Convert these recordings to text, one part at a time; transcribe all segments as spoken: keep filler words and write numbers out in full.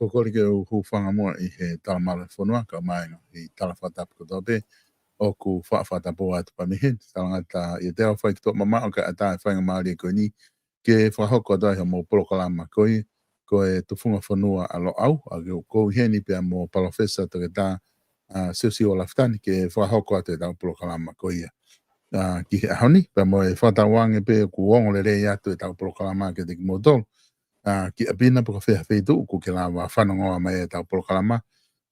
Ko e kole ke u hūfanga muʻa ʻi he talamalu ʻa e fonua, kae ʻumaʻā e ngaahi tala fakatapu kotoa pē ʻoku faʻa fakatapua atu pē mei heni. Talangata ʻiate au, fai ki tuʻa mamaʻo kae ʻatā e faingamālie ko eni ke fakahoko atu ai hoʻomou polokalama ko ia, ko e Tufunga Fonua ʻa Loʻau, ʻa ia ʻoku ou ʻi heni pea mo Palōfesa Toketā, ʻa, Siosiua Lafitani ke fakahoko atu ʻetau polokalama ko ia, ʻa, ki he ʻaho ni, pea mo e fakatauange pē ʻoku ongo lelei atu ʻetau polokalama kiate kimoutolu, ʻa, ki ʻapi na pe ko fē ha feituʻu ʻoku ke lava fanongoa mai ʻetau polokalama,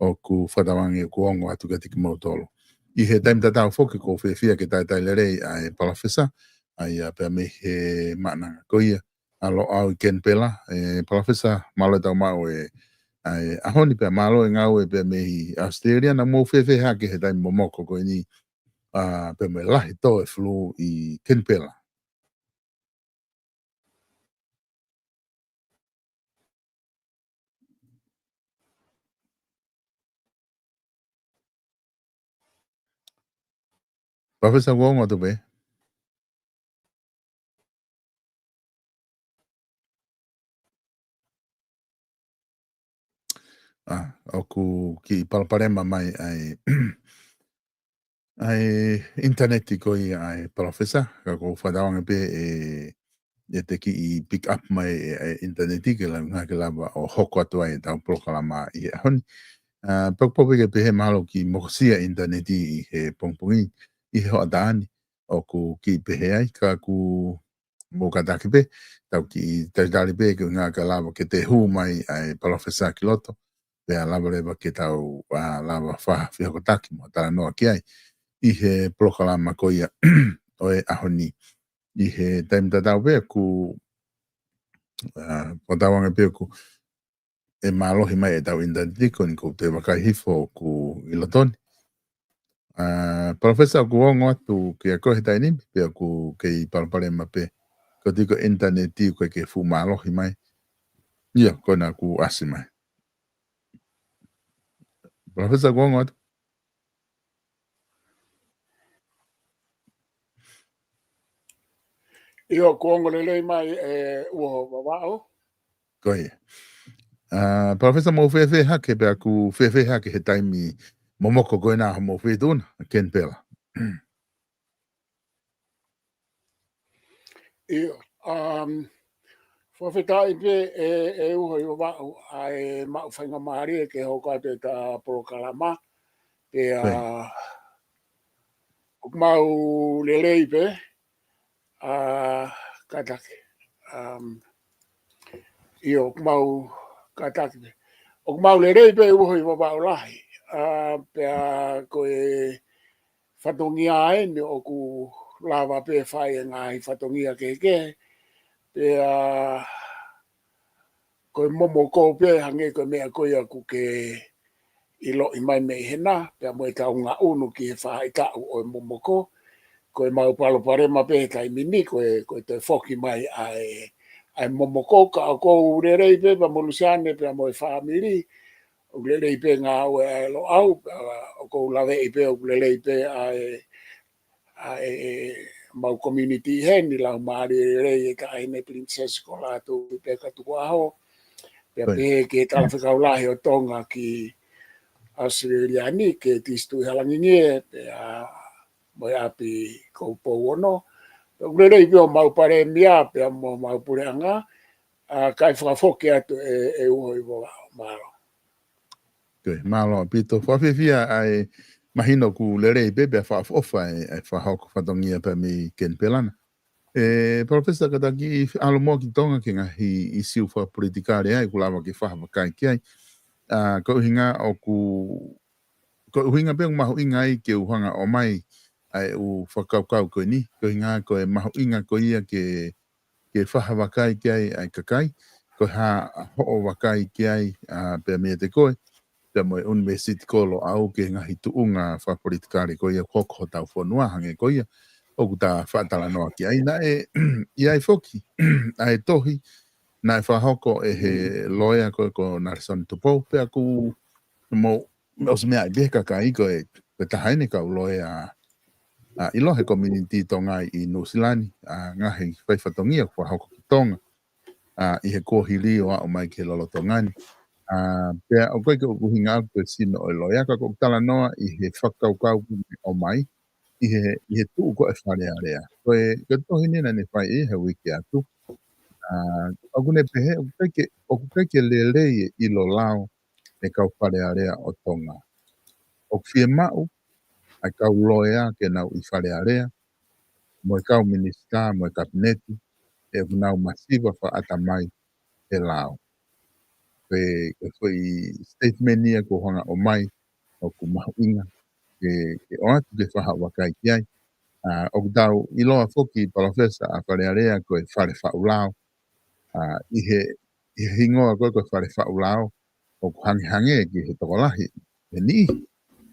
ʻoku fakatauange ʻoku ongo atu kiate kimoutolu. ʻI he taimi tatau foki ʻoku ou fiefia ke talitali lelei ʻa e Palōfesa, ʻa ia pea mei he maʻananga ko ia ʻa Loʻau ʻi Kenipela. ʻE, Palōfesa, mālō e tau maʻu e, ʻa e ʻaho ni pea mālō e ngāue pea mei ʻAositelēlia. Naʻa mou fēfē hake he taimi momoko ko eni, ʻa, pea mei he lahi tō e fulū ʻi Kenipela? Palōfesa, kuo ongo atu pē? ʻA, ʻoku kiʻi palopalema mai ʻa e, ʻa e ʻinitaneti ko ia ʻa e Palōfesa, ka ʻoku ou fakatauange pē ʻe, ʻe te kiʻi pick up mai e, e ʻinitaneti ke la-, ngā ke lava ʻo hoko atu ai ʻetau polokalama ʻi he ʻaho ni. ʻA, pea ʻoku pau pē ke pehē mahalo kiʻi mokosia ʻinitaneti ʻi he pongipongi ni, ʻi he hoʻatā ni, ʻoku kiʻi pehē ai, ka ʻoku mou kātaki pē, tau kiʻi talitali pē ke ngā ke lava ke te hū mai ʻa e Palōfesa ki loto, pea lava leva ke tau, ʻa, lava fakafehokotaki mo talanoa ki ai ʻi he polokalama ko ia ʻo e ʻaho ni. ʻI he taimi tatau pē ʻoku, ʻa, fakatauange pē ʻoku ʻe mālohi mai ʻetau ʻinitaneti ko eni, ʻoku ou toe vakai hifo ʻoku ʻi loto ni. ʻA, Palōfesa, ʻoku ongo atu kiate koe he taimi ni, pe ʻoku kei palopalema pē? Ko e tiko ʻinitaneti ʻoku ʻikai ke fuʻu mālohi mai. ʻIo, ko ena kuo ʻasi mai. Palōfesa, ʻoku ongo atu? ʻIo, kuo ongo lelei mai, ʻe, ʻUho Vavaʻu. Ko ia. ʻA, Palōfesa, mou fēfē hake, pe ʻoku fēfē hake he taimi momoko ko ena hoʻomou feituʻu na, Kenipela? ʻIo, um, fakafetaʻi pē ʻe, ʻe ʻUho ʻi Vavaʻu ʻa e maʻu faingamālie ke hoko atu ʻeta polokalama. Pea, Ko ia. ʻoku mau lelei pē, ʻa, kātaki. Um, ʻio, ʻoku mau kātaki pē. ʻOku mau lelei pē, ʻUho ʻi Vavaʻu lahi. ʻA, pea ko e fatongia eni ʻoku lava pē fai e ngaahi fatongia kehekehe. Pea ko e momoko pē hangē ko e meʻa ko ia ʻoku ke ʻiloʻi mai mei hena, pea mo ʻetau ngaʻunu ki he faʻahitaʻu ʻo e momoko. Ko e mau palopalema pē he taimi ni, ko e, ko e toe foki mai ʻa e, ʻa e momoko, ka ʻoku ou lelei pē pea mo Luseane pea mo e fāmili, ʻoku lelei pē ngāue ʻa e Loʻau, pea ʻoku ou laveʻi pē ʻoku lelei pē ʻa e, ʻa e, ʻemau community heni, laumālie lelei e Taʻahine Pilinisesi ko Lātūfuipeka Tukuʻaho. Pea Ko ia. pehē ki he Talafekau Lahi ʻo Tonga ki ʻAositelēlia ni, Kētisi Tuʻihalangingie, pea mo e ʻapi ko Pouono. Pea ʻoku lelei pē ʻemau palēmia, pea mo ʻemau puleʻanga, ʻa, kae fakafoki atu ʻe, ʻe ʻUho ʻi Vavaʻu. Mālō. Ko ia, mālō ʻaupito. Fakafiefia ʻa e mahino ʻoku lelei pē, pea fakaʻofoʻofa e, e fakahoko fatongia pea mei Kenipela na. ʻE, Palōfesa, kātaki ʻalu muʻa ki Tonga ki he ngaahi ʻīsiu fakapolitikale ai, ʻoku lava ke fakavakai ki ai. ʻA, ko e ʻuhinga ʻoku, ko e ʻuhinga pē ʻoku mahuʻinga ai ke u hanga ʻo ʻomai ʻa e ʻū fakakaukau ko eni. Ko e ʻuhinga ko e mahuʻinga ko ia ke, ke fakavakai ki ai ʻa e kakai. Ko e hā hoʻo vakai ki ai, ʻa, pea meiate koe, pea mo e ʻUnivēsiti ko Loʻau ki he ngaahi tuʻunga fakapolitikale ko ia ʻoku hoko hotau fonua hangē ko ia ʻoku ta faʻa talanoa ki ai. Naʻe ʻi ai foki ʻa e tohi naʻe fakahoko ʻe he loea ko, ko Nalesoni Tupou, pea ʻoku mou, mou ʻosi meaʻi pē ʻe he kakai ko e, ko e taha eni e kau loea, ʻa, ʻiloa he community Tonga ʻi Nuʻusila ni, ʻa, ngaahi faifatongia ʻoku fakahoko ki Tonga, ʻa, ʻi he kuohili ʻo aʻu mai ki he lolotonga ni. ʻA, pea ʻoku ʻikai ke ʻuhinga ʻaku ke sino ʻo e loea, ka ko ʻeku talanoa ʻi he fakakaukau ko ē ʻomai, ʻi he, ʻi he tuʻu ko ē Fale Alea. Ko e, ko e tohi ni naʻa ne fai ʻi he uike atu. ʻA, ʻoku ne pehē, ʻoku ʻikai ke, ʻoku ʻikai ke lelei e ʻilo lao e kau Fale Alea ʻo Tonga. ʻOku fiemaʻu ʻa e kau loea ke nau ʻi Fale Alea, mo e kau minisitā, mo e kapineti, ʻoku nau masiva fakaʻatamai he lao. Ko e, ko e foʻi statement ia ʻoku ou hanga ʻo ʻomai, ʻoku mahuʻinga ke, ke ʻoatu ke fai ha vakai ki ai. ʻA, ʻoku tau ʻiloa foki, Palōfesa, ʻa Fale Alea ko e fale faʻu lao. ʻA, ʻi he, ʻi he hingoa ko ē ko e fale faʻu lao, ʻoku hangehangē ki he tokolahi, he niʻihi.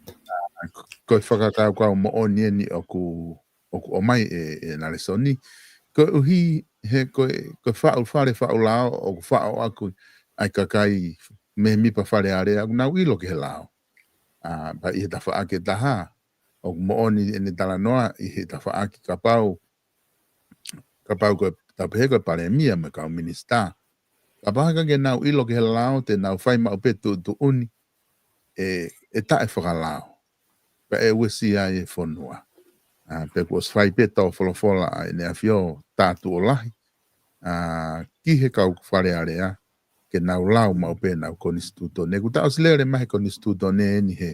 ʻA, ko e fakakaukau moʻoni eni ʻoku, ʻoku ʻomai ʻe, ʻe Nalesoni. Koeʻuhi he ko e, ko e faʻu, fale faʻu lao ʻoku faʻo ʻaku ʻa e kakai mēmipa Fale Alea ʻoku nau ʻilo ki he lao. ʻA, pea ʻi he tafaʻaki ʻe taha, ʻoku moʻoni ʻene talanoa ʻi he tafaʻaki kapau, kapau ko e, tau pehē ko e palēmia mo e kau minisitā. Kapau he ʻikai ke nau ʻilo ki he lao, te nau fai maʻu pē tuʻutuʻuni ʻe, ʻe taʻefakalao. Pea ʻe uesia ai e fonua. ʻA, pea kuo ʻosi fai pē tō folofola ʻa ʻEne ʻAfio Tātuʻolahi, ʻa, ki he kau Fale Alea, ke nau lau maʻu pē ʻenau konisitūtone. Kuo ta ʻosi lele mai he konisitūtone eni he,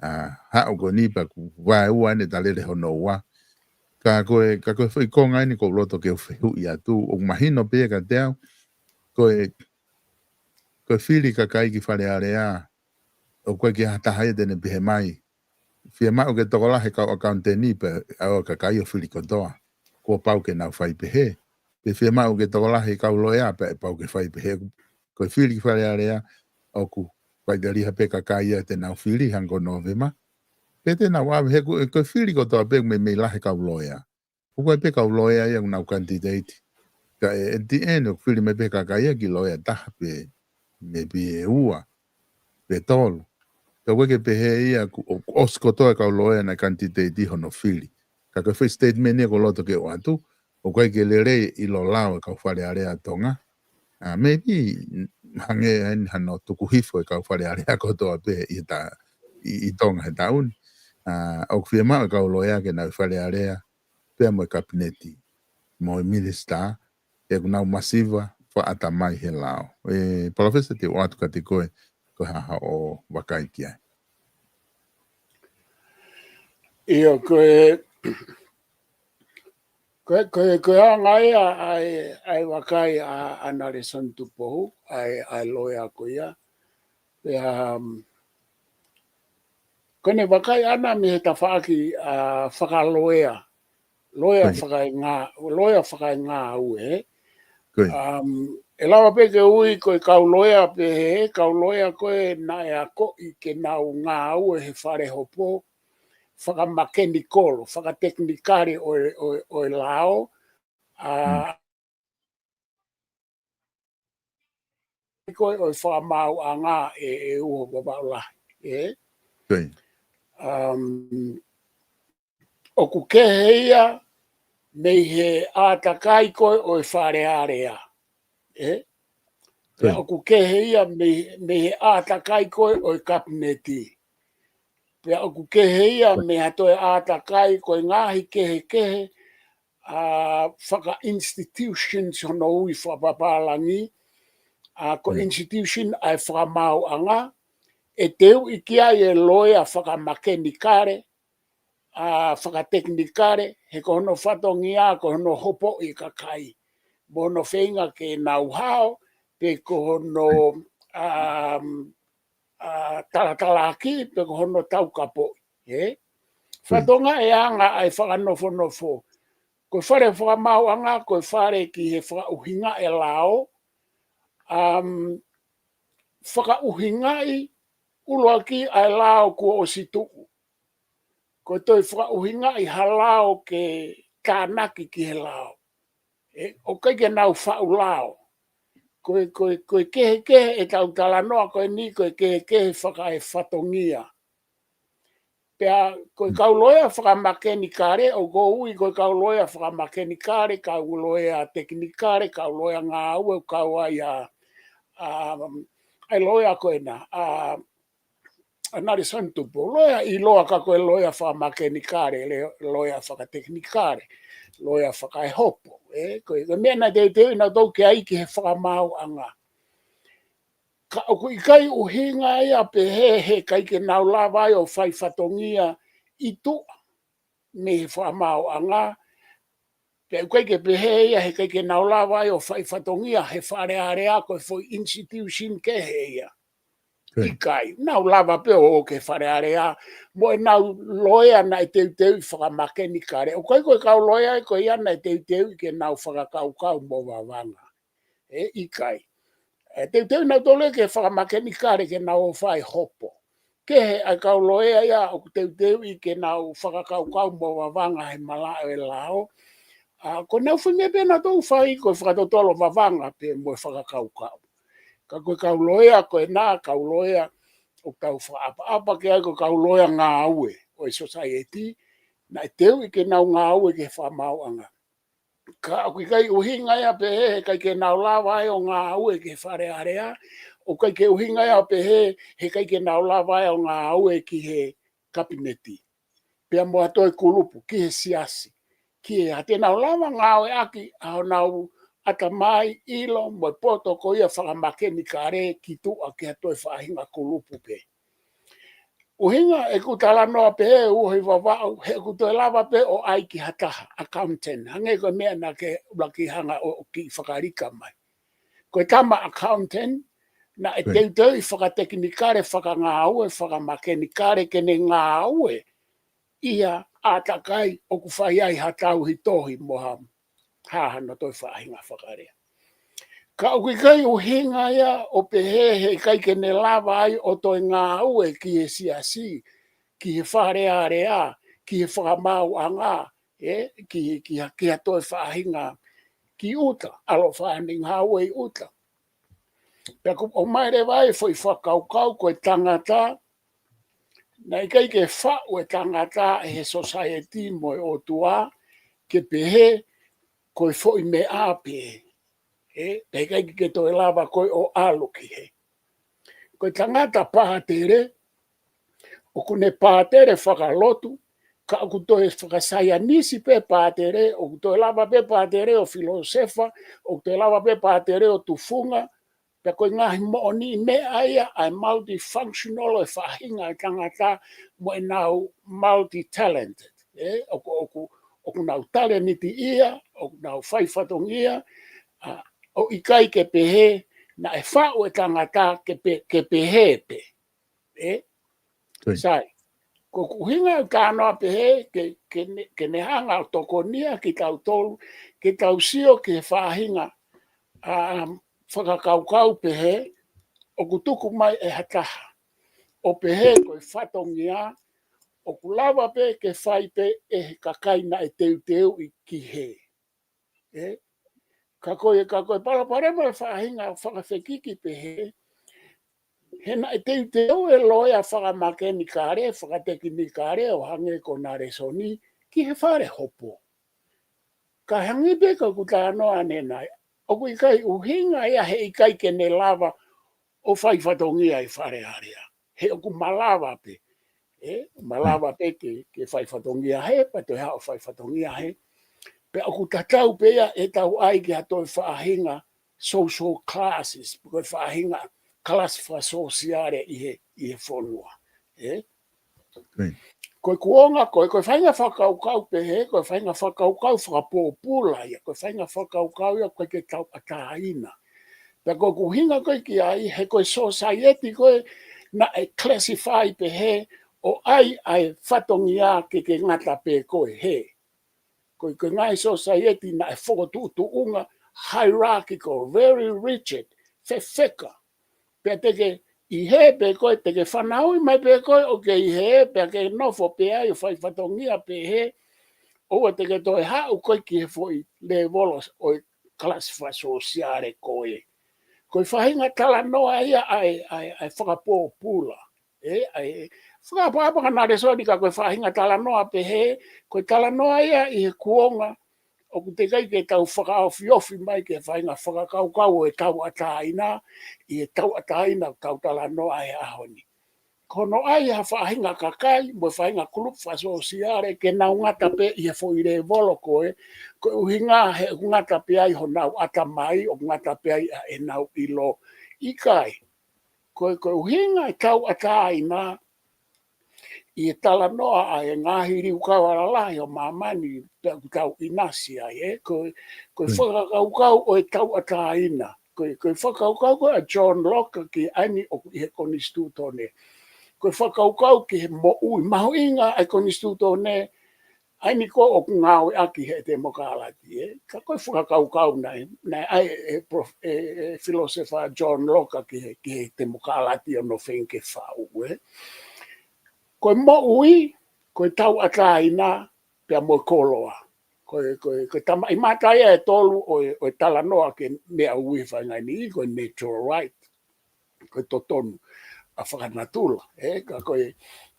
ʻa, haʻu ko eni pea kuo vaeua eni, ta lele hono ua. Ka ko e, ka ko e foʻi konga eni ʻoku ou loto ke u fehuʻi atu, ʻoku mahino pē kiate au, ko e, ko e fili kakai ki Fale Alea, ʻoku ʻikai ke ʻi ai ha taha ia te ne pehē mai, fiemaʻu ke tokolahi e kau ʻakauniteni pea ʻalu e kakai ʻo fili kotoa. Kuo pau ke nau fai pehē. Pe fiemaʻu ke tokolahi e kau loea pea ʻe pau ke fai pehē. Ko e fili ki Fale Alea, ʻoku faʻiteliha pē kakai ia te nau fili hangē ko Nōvema. Pe te nau ʻave he ko, ko e fili kotoa pē meimei lahi e kau loea. ʻOku ʻi ai pē kau loea ia ʻoku nau kanititeiti. Ka ʻe, at the end, ʻoku fili mai pē kakai ia ki loea ʻe taha pe, maybe ʻe ua, pe tolu. Ka ʻoku ʻikai ke pehē ia ʻoku, ʻoku ʻosi kotoa e kau loea naʻe kanititeiti hono fili. Ka ko e foʻi statement ia ʻoku ou loto ke ʻoatu, ʻoku ʻikai ke lelei e ʻilo lao e kau Fale Alea Tonga. ʻA, maybe, hangē eni hano tuku hifo e kau Fale Alea kotoa pē ʻi he ta-, ʻi, ʻi Tonga he taʻu ni. ʻA, ʻoku fiemaʻu e kau loea ke nau ʻi Fale Alea, pea mo e kapineti, mo e minisitā, ʻoku nau masiva fakaʻatamai he lao. ʻE, Palōfesa, te u ʻoatu kiate koe, ko e hā haʻo vakai ki ai. ʻIo, ko e, ko e, ko e, ko e anga ia ʻa e, ʻa e vakai ʻa, ʻa Nalesoni Tupou, ʻa e, ʻa e loea ko ia. Pea, um, ko ʻene vakai ʻana mei he tafaʻaki, ʻa, fakaloea. Loea Ko ia. fakaengā-, loea fakaengāue. Ko ia. Um, ʻe lava pē ke ui ko e kau loea pehē, kau loea ko ē naʻe akoʻi ke nau ngāue he fale hopo, fakamakenikolo, fakatekinikale ʻo e, ʻo e, ʻo e lao, ʻa, Mm. ko ē ʻo e fakamaauʻanga ʻe, ʻe Uho Vavaʻu Lahi, ē? Ko ia. Um, ʻoku kehe ia mei he ʻātakai ko ē ʻo e Fale Alea, ē? Ko ia. ʻOku kehe ia mei, mei he ʻātakai ko ē ʻo e kapineti. Pea ʻoku kehe ia mei ha toe ʻātakai ko e ngaahi kehekehe, ʻa, faka-institutions hono ui fakapapālangi, ʻa, ko e Mm. institution ʻa e fakamaauʻanga, ʻe teuʻi ki ai e loea fakamakenikale, ʻa, fakatekinikale, he ko hono fatongia, ko hono hopoʻi e kakai. Mo hono feinga ke nau hao, pe ko hono, um, ʻa, talatalaaki, pe ko hono taukapoʻi, ē? Ko ia. Fatongia ʻe anga ʻa e fakanofonofo. Ko e fale fakamaauʻanga, ko e fale ki he fakaʻuhingaʻi e lao, um, fakaʻuhingaʻi ʻuluaki ʻa e lao kuo ʻosi tuʻu. Ko e toe fakaʻuhingaʻi ha lao ke tānaki ki he lao. ʻE, ʻoku ʻikai ke nau faʻu lao. Ko e, ko e, ko e kehekehe ʻetau talanoa ko eni, ko e kehekehe fakaefatongia. Pea ko e Mm. kau loea fakamakenikale, ʻoku ou ui ko e kau loea fakamakenikale, kau loea tekinikale, kau loea ngāue, kau ai ʻa, ʻa, ʻa e loea ko ena, ʻa, ʻa Nalesoni Tupou, loea ʻiloa ka ko e loea fakamekenikale, le-, loea fakatekinikale, loea fakaehopo, ē? Ko e, ko e meʻa naʻe teuteuʻi nautolu ki ai ki he fakamaauʻanga. Ka ʻoku ʻikai ʻuhinga ia pehē he ʻikai ke nau lava ai ʻo fai fatongia ʻi tuʻa mei he fakamaauʻanga, pea ʻoku ʻikai ke pehē ia he ʻikai ke nau lava ai ʻo fai fatongia he Fale Alea ko e foʻi institution kehe ia. ʻIkai, nau lava pē ʻo ō ki he Fale Alea, mo ʻenau loea naʻe teuteuʻi fakamekenikale. ʻOku ʻikai ko e kau loea ko ia naʻe teuteuʻi ke nau fakakaukau mo vavanga. ʻE ʻikai. ʻE teuteuʻi nautolu ke fakamekenikale ke nau ō fai hopo. Kehe ʻa e kau loea ia ʻoku teuteuʻi ke nau fakakaukau mo vavanga he malaʻe ʻo e lao. ʻA, ko ʻenau foʻi meʻa pē nautolu fai ko e fakatotolo vavanga pē mo e fakakaukau. Ka ko e kau loea ko ena, kau loea ʻoku tau fakaʻapaʻapa ki ai ko e kau loea ngāue ʻo e society, naʻe teuʻi ke nau ngāue ki he fakamaauʻanga. Ka ʻoku ʻikai ʻuhinga ia pehē he ʻikai ke nau lava ai ʻo ngāue ki he Fale Alea, ʻoku ʻikai ke ʻuhinga ia pehē he ʻikai ke nau lava ai ʻo ngāue ki he kapineti. Pea mo ha toe kulupu, ki he siasi. Ki he ʻa te nau lava ngāueʻaki ʻa honau ʻatamai, ʻilo mo e poto ko ia fakamekenikale ki tuʻa ki ha toe faʻahinga kulupu pē. ʻUhinga ʻeku talanoa pehē ʻuhi Vavaʻu, he ʻoku toe lava pē ʻo ʻai ki ha taha, accountant. Hangē ko e meʻa naʻa ke ʻuluaki hanga ʻo, ʻo kiʻi fakalika mai. Ko e tama accountant, naʻe teuteuʻi fakatekinikale, fakangāue, fakamekenikale, ke ne ngāue ʻi ha ʻātakai ʻoku fai ai ha tauhi tohi mo ha, ha hano toe faʻahinga fakalea. Ka ʻoku ʻikai ʻuhinga ia ʻo pehē he ʻikai ke ne lava ai ʻo toe ngāue ki he siasi, ki he Fale Alea, ki he fakamaauʻanga, ē, ki, ki ha, ki ha toe faʻahinga ki ʻuta, ʻaloʻofa ʻene ngāue ʻi ʻuta. Pea kuo ʻomai leva ai foʻi fakakaukau ko e tangata, naʻe ʻikai ke faʻu e tangata ʻe he society mo e ʻOtua, ke pehē ko e foʻi meʻa pē, ē, pea ʻikai ke toe lava ko ē ʻo ʻalu ki hē. Ko e tangata pātele, ʻoku ne pātele fakalotu, ka ʻoku toe fakasaienisi pē pātele, ʻoku toe lava pē pātele ʻo filōsefa, ʻoku toe lava pē pātele ʻo tufunga, pea ko e ngaahi moʻoniʻi meʻa ia ʻa e multifunctional ʻo e faʻahinga ʻo e tangata mo ʻenau multi-talented. Ē, ʻoku, ʻoku, ʻoku nau talēniti ia, ʻoku nau fai fatongia, ʻa, ʻo ʻikai ke pehē, naʻe faʻu e tangata ke pe-, ke pehē pē. Ē? Sai. Ko ʻeku ʻuhinga ʻeku talanoa pehē, ke, ke ne, ke ne hanga ʻo tokonia kitautolu, ke tau sio ki he faʻahinga, ʻa, fakakaukau pehē, ʻoku tuku mai ʻe ha taha. ʻO pehē ko e fatongia, ʻoku lava pē ke fai pē ʻe he kakai naʻe teuteuʻi ki hē. Ē? Ka ko e, ka ko e palopalema ʻo e faʻahinga fakafekiki pehē, he naʻe teuteu e loea fakamekenikale, fakatekinikale, ʻo hangē ko Nalesoni, ki he fale hopo. Ka hangē pē ko ʻeku talanoa ʻanenai, ʻoku ʻikai ʻuhinga ia he ʻikai ke ne lava ʻo fai fatongia ʻi Fale Alea. He ʻoku malava pē. Ē, malava pē ke, ke fai fatongia hē, pea toe haʻu ʻo fai fatongia hē. Pea ʻoku tatau pē ia ʻetau ʻai ki ha toe faʻahinga social classes, pe ko e faʻahinga kalasi fakasōsiale ʻi he, ʻi he fonua. Ē? Ko e kuonga, ko e, ko e faʻahinga fakakaukau pehē, ko e faʻahinga fakakaukau fakapōpula ia, ko e faʻahinga fakakaukau ia ʻoku ʻikai ke tauʻatāina. Pea ko ʻeku ʻuhinga ko ē ki ai, he ko e society ko ē naʻe classify pehē ʻo ʻai ʻa e fatongia ke, ke ngata pē ko ē hē. Ko e, ko e ngaahi society naʻe fokotuʻutuʻunga hierarchical, very rigid, fefeka. Pea te ke ʻi hē pē koe, te ke fanauʻi mai pē koe ʻo ke ʻi hē, pea ke nofo pē ai ʻo fai fatongia pē hē, ʻoua te ke toe haʻu koe ki he foʻi lēvolo ʻo e kalasi fakasōsiale ko ē. Ko e faʻahinga talanoa ia ʻa e, ʻa e, ʻa e fakapōpula. Ē, ʻa e, fakaʻapaʻapa kia Nalesoni ka ko e faʻahinga talanoa pehē, ko e talanoa ia ʻi he kuonga ʻoku teʻeki ai ke tau fakaofiofi mai ki he faʻahinga fakakaukau ʻo e tauʻatāina, ʻi he tauʻatāina ʻoku tau talanoa he ʻaho ni. Ko hono ʻai ha faʻahinga kakai, mo e faʻahinga kulupu fakasōsiale, ke nau ngata pē ʻi he foʻi lēvolo ko ē, ko e ʻuhinga he ʻoku ngata pē ai honau ʻatamai, ʻoku ngata pē ai ʻa ʻenau ʻilo. ʻIkai, ko e, ko e ʻuhinga e tauʻatāina, ʻi he talanoa ʻa e ngaahi liukau lalahi ʻo māmani pea ʻoku tau ʻinasi ai, ē? Ko e, ko e Mm. fakakaukau ʻo e tauʻatāina. Ko e, ko e fakakaukau ko ē ʻa John Locke ki he ʻai ni ʻoku ʻi he konisitūtone. Ko e fakakaukau ki he moʻui. Mahuʻinga ʻa e konisitūtone, ʻai ni ko ē ʻoku ngāueʻaki he temokalati, ē? Ka ko e fakakaukau naʻe, naʻe ʻai ʻe, ʻe prof-, ʻe, ʻe filosefa John Locke ki he, ki he temokalati ʻo nofengi ke faʻu, ē? Ko e moʻui, ko e tauʻatāina, pea mo e koloa. Ko e, ko e, ko e tamaʻimata ia ʻe tolu ʻo e, ʻo e talanoa ki he meʻa ʻoku ui he faʻahinga ni, ko e natural right. Ko e totonu ʻa fakanatula, ē, ka ko e,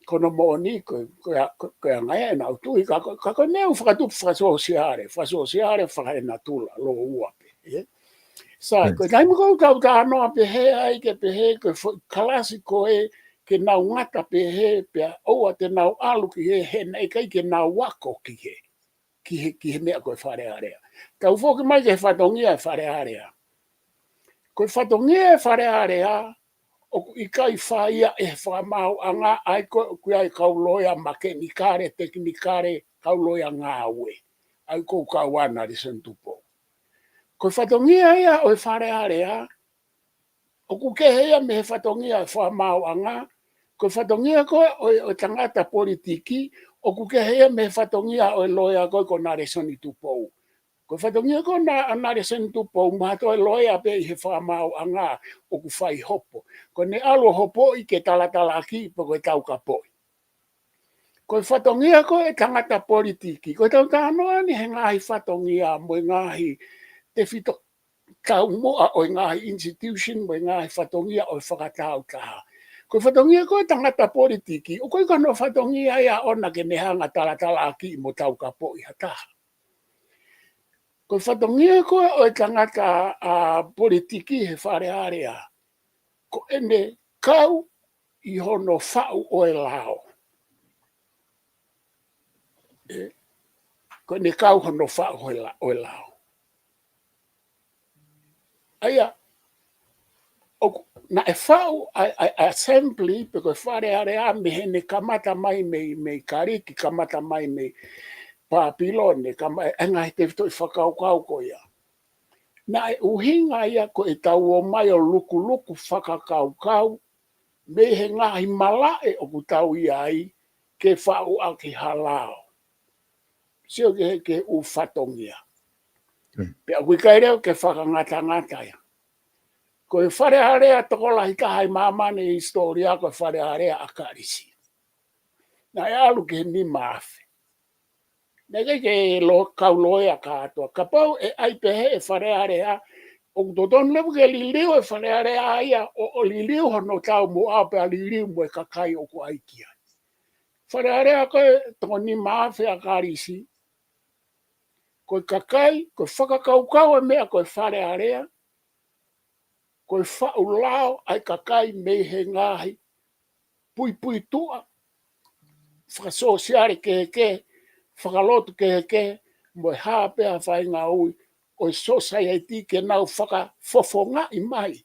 ko hono moʻoni, ko e, ko e, ko e, ko e anga ia ʻenau tui, ka ko e, ka ko e meʻa ʻoku fakatupu fakasōsiale, fakasōsiale, fakaenatula, lōua pē, ē. Sai, Mm. ko e taimi ko ē ʻoku tau talanoa pehē ai ke pehē, ko e foʻi kalasi ko ē, ke nau ngata pehē, pea ʻoua te nau ʻalu ki hē, he naʻe ʻikai ke nau ako ki hē, ki he, ki he meʻa ko e Fale Alea. Tau foki mai ki he fatongia e Fale Alea. Ko e fatongia e Fale Alea, ʻoku ʻikai fai ia ʻe he fakamaauʻanga, ʻa ia ko ē ʻoku ʻi ai e kau loea makenikale, tekinikale, kau loea ngāue. ʻA ia ko e kau ʻa Nalesoni Tupou. Ko e fatongia ia ʻo e Fale Alea, ʻoku kehe ia mei he fatongia e fakamaauʻanga, ko e fatongia ko ē ʻo e, ʻo e tangata politiki, ʻoku kehe ia mei he fatongia ʻo e loea ko ē ko Nalesoni Tupou. Ko e fatongia ko ē ʻa Nalesoni Tupou, mahalo ko e loea pē ʻi he fakamaauʻanga ʻoku fai hopo. Ko ʻene ʻalu ʻo hopoʻi ke talatalaaki pe ko e taukapoʻi. Ko e fatongia ko ē tangata politiki, ko e tau talanoa ni he ngaahi fatongia mo e ngaahi tefito taumuʻa ʻo e ngaahi institution mo e ngaahi fatongia ʻo e fakataautaha. Ko e fatongia ko ē tangata politiki, ʻoku ʻikai ko hono fatongia ia ʻoʻona ke ne hanga ʻo talatalaaki mo taukapoʻi ha taha. Ko e fatongia ko ē ʻo e tangata ʻa politiki he Fale Alea, ko ʻene kau ʻi hono faʻu ʻo e lao. Ē, ko ʻene kau hono faʻu ʻo e la-, ʻo e lao. ʻA ia, ʻoku, naʻe faʻu ʻa e, ʻa e, ʻa e assembly, pe ko e Fale Alea mei heʻene kamata mai mei, mei Kalisi, kamata mai mei Pāpilone, kama-, ʻa e ngaahi tefitoʻi fakakaukau ko ia. Naʻe ʻuhinga ia ko e tau ō mai ʻo lukuluku fakakaukau, mei he ngaahi malaʻe ʻoku tau ʻi ai, ke faʻu ʻaki ha lao. Sio ki he, ki he ʻū fatongia. Mm. Pea ʻoku ʻikai leva ke fakangatangata ia. Ko e Fale Alea tokolahi taha ʻi māmani ʻi he hisitōlia ko e Fale Alea ʻa Kalisi. Naʻe ʻalu ki he nima afe. Naʻe ʻikai ke lo-, kau loea kātoa. Kapau ʻe ʻai pehē e Fale Alea, ʻoku totonu leva ke liliu e Fale Alea ia, ʻo, ʻo liliu hono taumuʻa pea liliu mo e kakai ʻoku ʻai ki ai. Fale Alea ko e toko nima afe ʻa Kalisi. Ko e kakai, ko e fakakaukau e meʻa ko e Fale Alea, ko e faʻu lao ʻa e kakai mei he ngaahi puipuituʻa fakasōsiale kehekehe, fakalotu kehekehe, mo e hā pē ha faʻahinga ui ʻo e sōsaieti ke nau fakafofongaʻi mai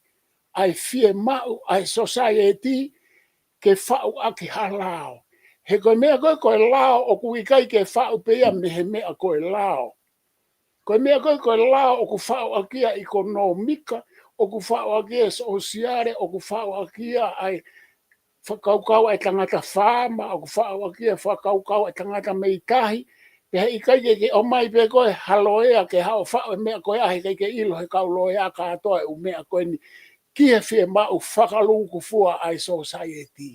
ʻa e fiemaʻu ʻa e sōsaieti ke faʻu ʻaki ha lao. He ko e meʻa ko ē ko e lao ʻoku ʻikai ke faʻu pē ia mei he meʻa ko e lao. Ko e meʻa ko ē ko e lao ʻoku faʻu ʻaki ia ʻekonōmika, ʻoku faʻu ʻaki ia e sōsiale, ʻoku faʻu ʻaki ia ʻa e fakakaukau ʻa e tangata faama, ʻoku faʻu ʻaki ia e fakakaukau ʻa e tangata mei tahi, pea he ʻikai ke ke ʻomai pē ko e ha loea ke haʻu ʻo faʻu e meʻa ko ia he ʻikai ke ʻilo he kau loea kātoa e ʻū meʻa ko eni ki he fiemaʻu fakalūkufua ʻa e sōsaieti.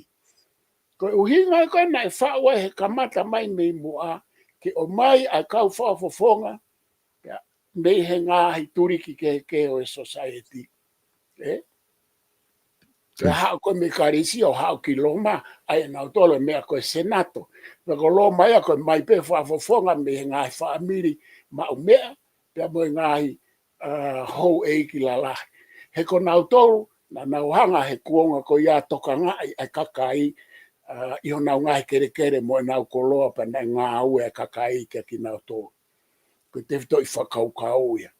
Ko e ʻuhinga ko ē naʻe faʻu ai he kamata mai mei muʻa, ke ʻomai ʻa e kau fakafofonga, ia, mei he ngaahi tuliki kehekehe ʻo e sōsaieti. Ē? Pea haʻu ko ē mei Kalisi ʻo haʻu ki Loma, ʻai ʻe nautolu e meʻa ko e Senato. Pea ko Loma ia ko e ʻomai pē fakafofonga mei he ngaahi fāmili maʻu meʻa, pea mo e ngaahi, ʻa, houʻeiki lalahi. He ko nautolu, naʻa nau hanga he kuonga ko ia ʻo tokangaʻi ʻa e kakai, ʻa, ʻi honau ngaahi kelekele mo ʻenau koloa pea naʻe ngāue ʻa e kakai kia kinautolu. Ko e tefitoʻi fakakaukau ia.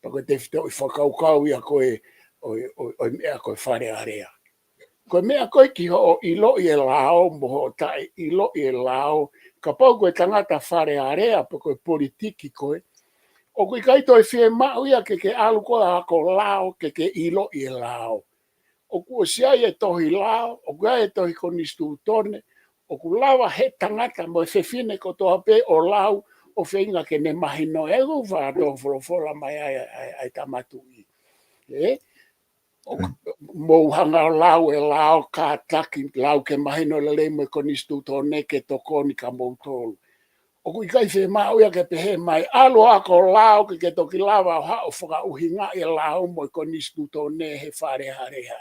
Pea ko e tefitoʻi fakakaukau ia ko e, ʻo e, ʻo e, ʻo e meʻa ko e Fale Alea. Ko e meʻa ko ē ki hoʻo ʻiloʻi e lao, mo hoʻo taʻeʻiloʻi e lao, kapau ko e tangata Fale Alea, pe ko e politiki koe, ʻoku ʻikai toe fiemaʻu ia ke ke ʻalu koe ʻo ako lao, ke ke ʻiloʻi e lao. ʻOku ʻosi ʻi ai e tohi lao, ʻoku ʻi ai e tohi konisitūtone, ʻoku lava he tangata mo e fefine kotoa pē ʻo lau, ʻo feinga ke ne mahino e ʻū fakatō folofola mai ai, ai, ai Tama Tuʻi. ʻE? ʻO, mou hanga ʻo lau e lao kātaki, lau ke mahino lelei mo e konisitūtone ke tokoni kia moutolu. ʻOku ʻikai fiemaʻu ia ke pehē mai, ʻalu ʻo ako lao ke ke toki lava ʻo haʻu ʻo fakaʻuhingaʻi e lao mo e konisitūtone he Fale Alea.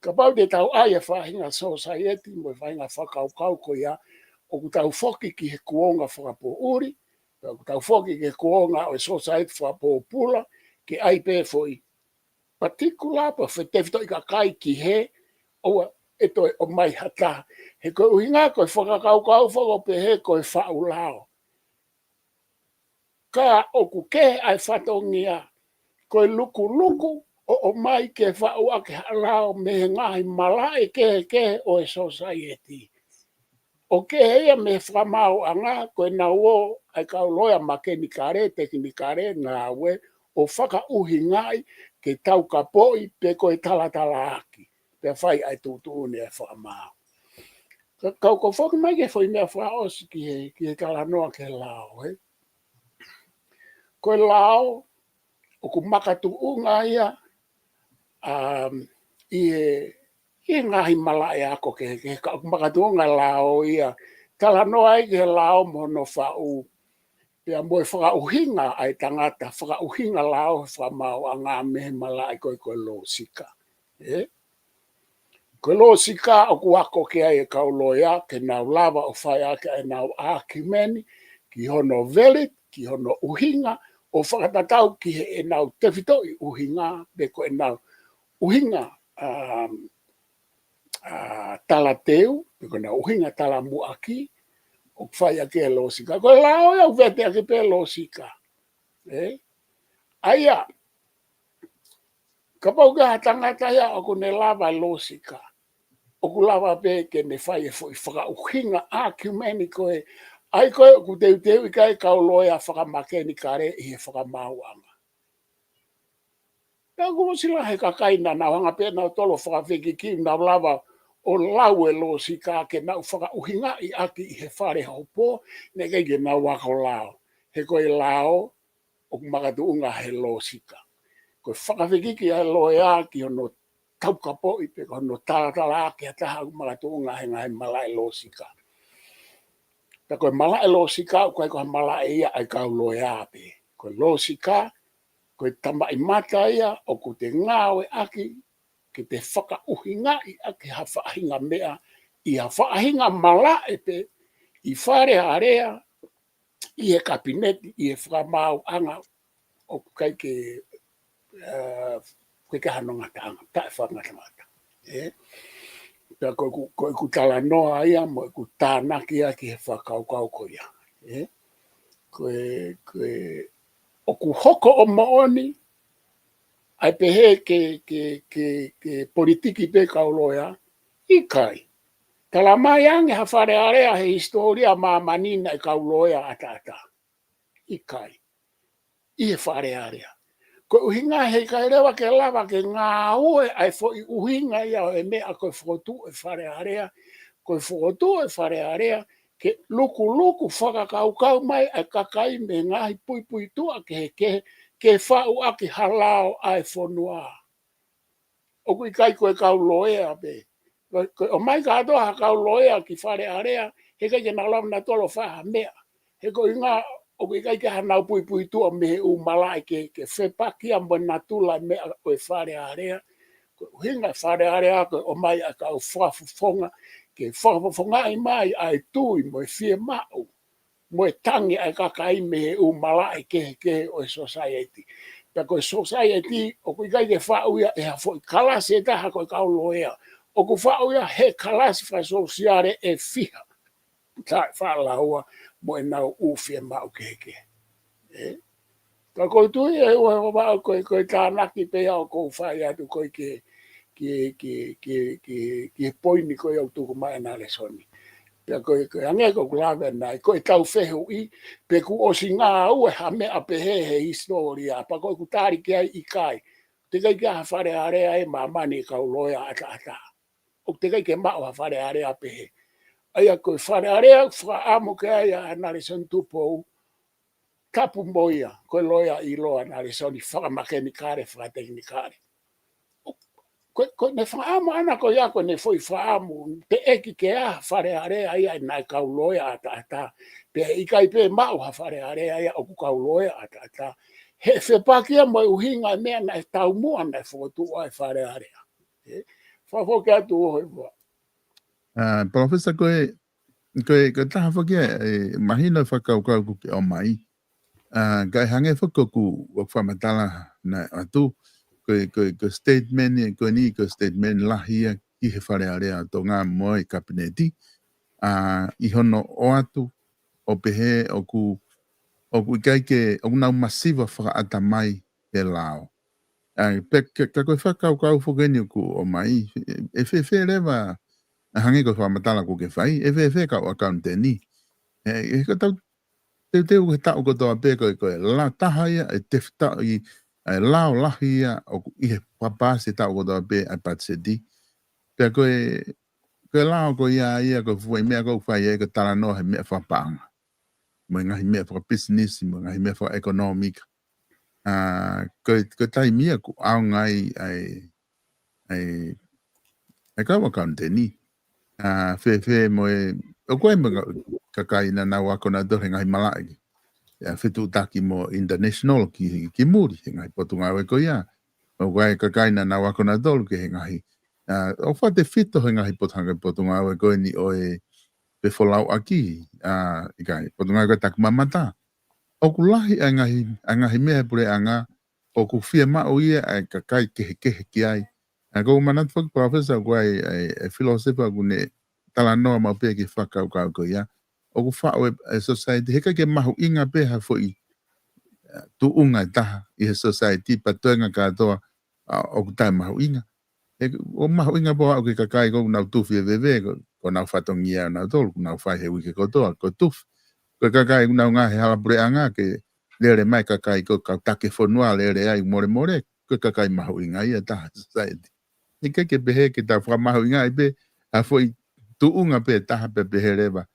Kapau te tau ʻai e faʻahinga sōsaieti mo e faʻahinga fakakaukau ko ia, ʻoku tau foki ki he kuonga fakapoʻuli, pea ʻoku tau foki ki he kuonga ʻo e sōsaieti fakapōpula, ke ʻai pē foʻi patikula pe foʻi tefitoʻi kakai ki hē, ʻoua ʻe toe ʻomai ha taha. He ko e ʻuhinga ko e fakakaukau fakapehē ko e faʻu lao. Ka ʻoku kehe ʻa e fatongia, ko e lukuluku ʻo ʻomai ke faʻu ʻaki ha lao mei he ngaahi malaʻe kehekehe ʻo e sōsaieti. ʻO kehe ia mei he fakamaauʻanga, ko ʻenau ō ʻa e kau loea makanikale, tekinikale, ngāue, ʻo fakaʻuhingaʻi ke taukapoʻi pe ko e talatalaaki. Pea fai ʻa e tuʻutuʻuni ʻa e fakamaau. Ka, kau ko foki mai ki he foʻi meʻa fakaʻosi ki he, ki he talanoa ki he lao, ē. Ko e lao, ʻoku makatuʻunga ia, um, ʻi he, ʻi he ngaahi malaʻe ako kehekehe, ka ʻoku makatuʻunga lao ia, talanoa ai ki he lao mo hono faʻu, pea mo e fakaʻuhinga ʻa e tangata, fakaʻuhinga lao he fakamaauʻanga mei he malaʻe ko ē ko e lōsika. Ē? Ko e lōsika ʻoku ako ki ai e kau loea, ke nau lava ʻo fai ʻaki ʻenau ʻākiumeni, ki hono valid, ki hono ʻuhinga, ʻo fakatatau ki heʻenau tefitoʻi ʻuhinga, pe ko ʻenau ʻuhinga, um, ʻa, talateu, pe ko ʻenau ʻuhinga talamuʻaki, ʻoku fai ʻaki e lōsika. Ko e lao ia ʻoku vete ʻaki pē lōsika. Ē? ʻA ia, kapau ko ha tangata ia ʻoku ne lava e lōsika, ʻoku lava pē ke ne fai e foʻi fakaʻuhinga ʻākiumeni ko ē, ʻa ia ko ē ʻoku teuteuʻi ki ai e kau loea fakamakanikale ʻi he fakamaauʻanga. Pea ʻoku ʻosi lahi e kakai naʻa nau hanga pē nautolu ʻo fakafekiki, nau lava ʻo lau e lōsika ke nau fakaʻuhingaʻi ʻaki ʻi he fale hopo, naʻe ʻikai ke nau ako lao. He ko e lao, ʻoku makatuʻunga he lōsika. Ko e fakafekiki ʻa e loea ki hono taukapoʻi pe ko hono talatalaaki ha taha, ʻoku makatuʻunga he ngaahi malaʻe lōsika. Pea ko e malaʻe lōsika, ʻoku ʻikai ko ha malaʻe ia ʻa e kau loea pē. Ko e lōsika, ko e tamaʻimata ia ʻoku te ngāueʻaki ke te fakaʻuhingaʻi ʻaki ha faʻahinga meʻa, ʻi ha faʻahinga malaʻe pē, ʻi Fale Alea, ʻi he kapineti, ʻi he fakamaauʻanga, ʻoku ʻikai ke, ē, ʻikai ke hano ngataʻanga, taʻefakangatangata. Ē? Pea ko ʻeku, ko ʻeku talanoa ia, mo ʻeku tānaki ia ki he fakakaukau ko ia. Ē? Ko e, ko e, ʻoku hoko ʻo moʻoni, ʻa e pehē ke, ke, ke, ke politiki pē kau loea, ʻikai. Tala mai ange ha Fale Alea he hisitōlia māmani naʻe kau loea ʻataʻatā. ʻIkai. ʻI he Fale Alea. Ko e ʻuhinga he ʻikai leva ke lava ke ngāue ʻa e foʻi ʻuhinga ia ʻo e meʻa ko e fokotuʻu e Fale Alea. Ko e fokotuʻu e Fale Alea, ke lukuluku fakakaukau mai ʻa e kakai mei he ngaahi puipuituʻa kehekehe, ke faʻu ʻaki ha lao ʻa e fonua. ʻOku ʻikai ko e kau loea pē. Ko, ko e ʻomai kātoa ha kau loea ki Fale Alea, he ʻikai ke nau lava nautolu ʻo fai ha meʻa. He ko e ʻuhinga, ʻoku ʻikai ke hanau puipuituʻa mei he ʻū malaʻe ke, ke fepakia mo e natula e meʻa ʻo e Fale Alea. Ko e ʻuhinga e Fale Alea ko e ʻomai ʻa e kau fakafofonga ke fakafofongaʻi mai ʻa e tui mo e fiemaʻu mo e tangi ʻa e kakai mei he ʻū malaʻe kehekehe ʻo e society. Pea ko e society ʻoku ʻikai ke faʻu ia ʻe ha foʻi kalasi ʻe taha ko e kau loea. ʻOku faʻu ia he kalasi fakasōsiale ʻe fiha taʻefaʻalaua mo ʻenau ʻū fiemaʻu kehekehe. Ē? Ka ʻoku ou tui ʻe ua ua ko e, ko e tānaki pē ia ʻoku ou fai atu ko e ki, ki, ki, ki, ki, ki he poini ko ia ʻoku tuku mai ʻe Nalesoni. Pea ko e, ko e hangē ko ʻeku lave ʻanenai, ko e tau fehuʻi, pe kuo ʻosi ngāue ha meʻa pehē he hisitōlia, pea ko ʻeku tali ki ai ʻikai. Teʻeki ai ke ʻi ai ha Fale Alea ʻi māmani ʻe kau loea ʻataʻatā. ʻOku teʻeki ai ke maʻu ha Fale Alea pehē. ʻA ia ko e Fale Alea ʻoku fakaʻamu ki ai ʻa Nalesoni Tupou, tapu mo ia, ko e loea ʻiloa ʻa Nalesoni, fakamakanikale, fakatekinikale. Ko, ko ʻene fakaʻamu ʻana ko ia ko ʻene foʻi fakaʻamu, teʻeki ke ʻi ai ha Fale Alea ia ʻi he ngaahi kau loea ʻataʻatā. Pea ʻikai pē maʻu ha Fale Alea ia ʻoku kau loea ʻataʻatā. He fepaki ia mo e ʻuhinga e meʻa naʻe taumuʻa naʻe fokotuʻu ai e Fale Alea. Ē, fakafoki atu ʻo he ua. ʻA, Palōfesa, ko e, ko e, ko e taha foki ʻa e, ʻe, mahino e fakakaukau ʻoku ke ʻomai. ʻA, kae hangē foki ko ʻeku, ʻeku fakamatala naʻe ʻoatu, ko e, ko e, ko e statement ʻe, ko eni ko e statement lahi ia ki he Fale Alea ʻo Tonga mo e Kapineti. ʻA, ʻi hono ʻoatu, ʻo pehē ʻoku, ʻoku ʻikai ke, ʻoku nau masiva fakaʻatamai he lao. ʻA, pea ka, ka ko e fakakaukau foki eni ʻoku ʻomai, ʻe, ʻe fēfē leva, ʻa hangē ko e fakamatala ʻoku ke fai, ʻe fēfē kau ʻakauniteni. ʻE, ʻe ka tau teuteu he taʻu kotoa pē ko e, ko e la taha ia, ʻe tefitaʻi, ʻa e lao lahi ia, ʻoku ʻi he paasi he taʻu kotoa pē ʻa e patiseti. Pea ko e, ko e lao ko ia, ia ko e fuʻu meʻa ʻoku fai ai ko e talanoa he meʻa fakapaʻanga. Mo e ngaahi meʻa fakapisinisi, mo e ngaahi meʻa fakaʻekonōmika. ʻA, ko e, ko e taimi ia ʻoku ʻaonga ai, ʻa e, ʻa e, ʻa e kau ʻakauniteni. ʻA, fēfē mo e, ʻoku ʻi ai mo e ka-, kakai naʻa nau ako nautolu he ngaahi malaʻe. ʻA, fetuʻutaki mo international ki, ki muli, he ngaahi potungāue ko ia. ʻOku ʻi ai kakai naʻa nau ako nautolu ki he ngaahi, ʻa, ʻoku fakatefito he ngaahi potu-, ngaahi potungāue ko eni ʻo e fefolauʻaki, ʻa, ʻikai, potungāue ko e takimamata. ʻOku lahi ʻa e ngaahi, ʻa e ngaahi meʻa he puleʻanga, ʻoku fiemaʻu ia ʻa e kakai kehekehe ki ai. ʻA, ʻoku ou manatu foki, Professor, ʻoku ʻi ai, ʻa e, ʻa e filōsefa ʻoku ne talanoa maʻu pē ki he fakakaukau ko ia. ʻOku faʻu e, e society, heʻikai ke mahuʻinga pē ha foʻi, ʻa, tuʻunga ʻe taha ʻi he society, pea toenga kātoa, ʻa, ʻoku taʻemahuʻinga. ʻE, ʻoku mahuʻinga pē ʻo aʻu ki he kakai ʻoku nau tufi e veve, ko, ko honau fatongia ʻanautolu, ʻoku nau fai he uike kotoa, ko e tufi. Ko e kakai ʻoku nau ngāue he hala puleʻanga ke lele mai kakai ko e kau taki fonua lele ai molemole, ko e kakai mahuʻinga ia ʻe taha he society. ʻIkai ke pehē ke tau fakamahuʻingaʻi pē ha foʻi tuʻunga pē ʻe taha pea pehē leva,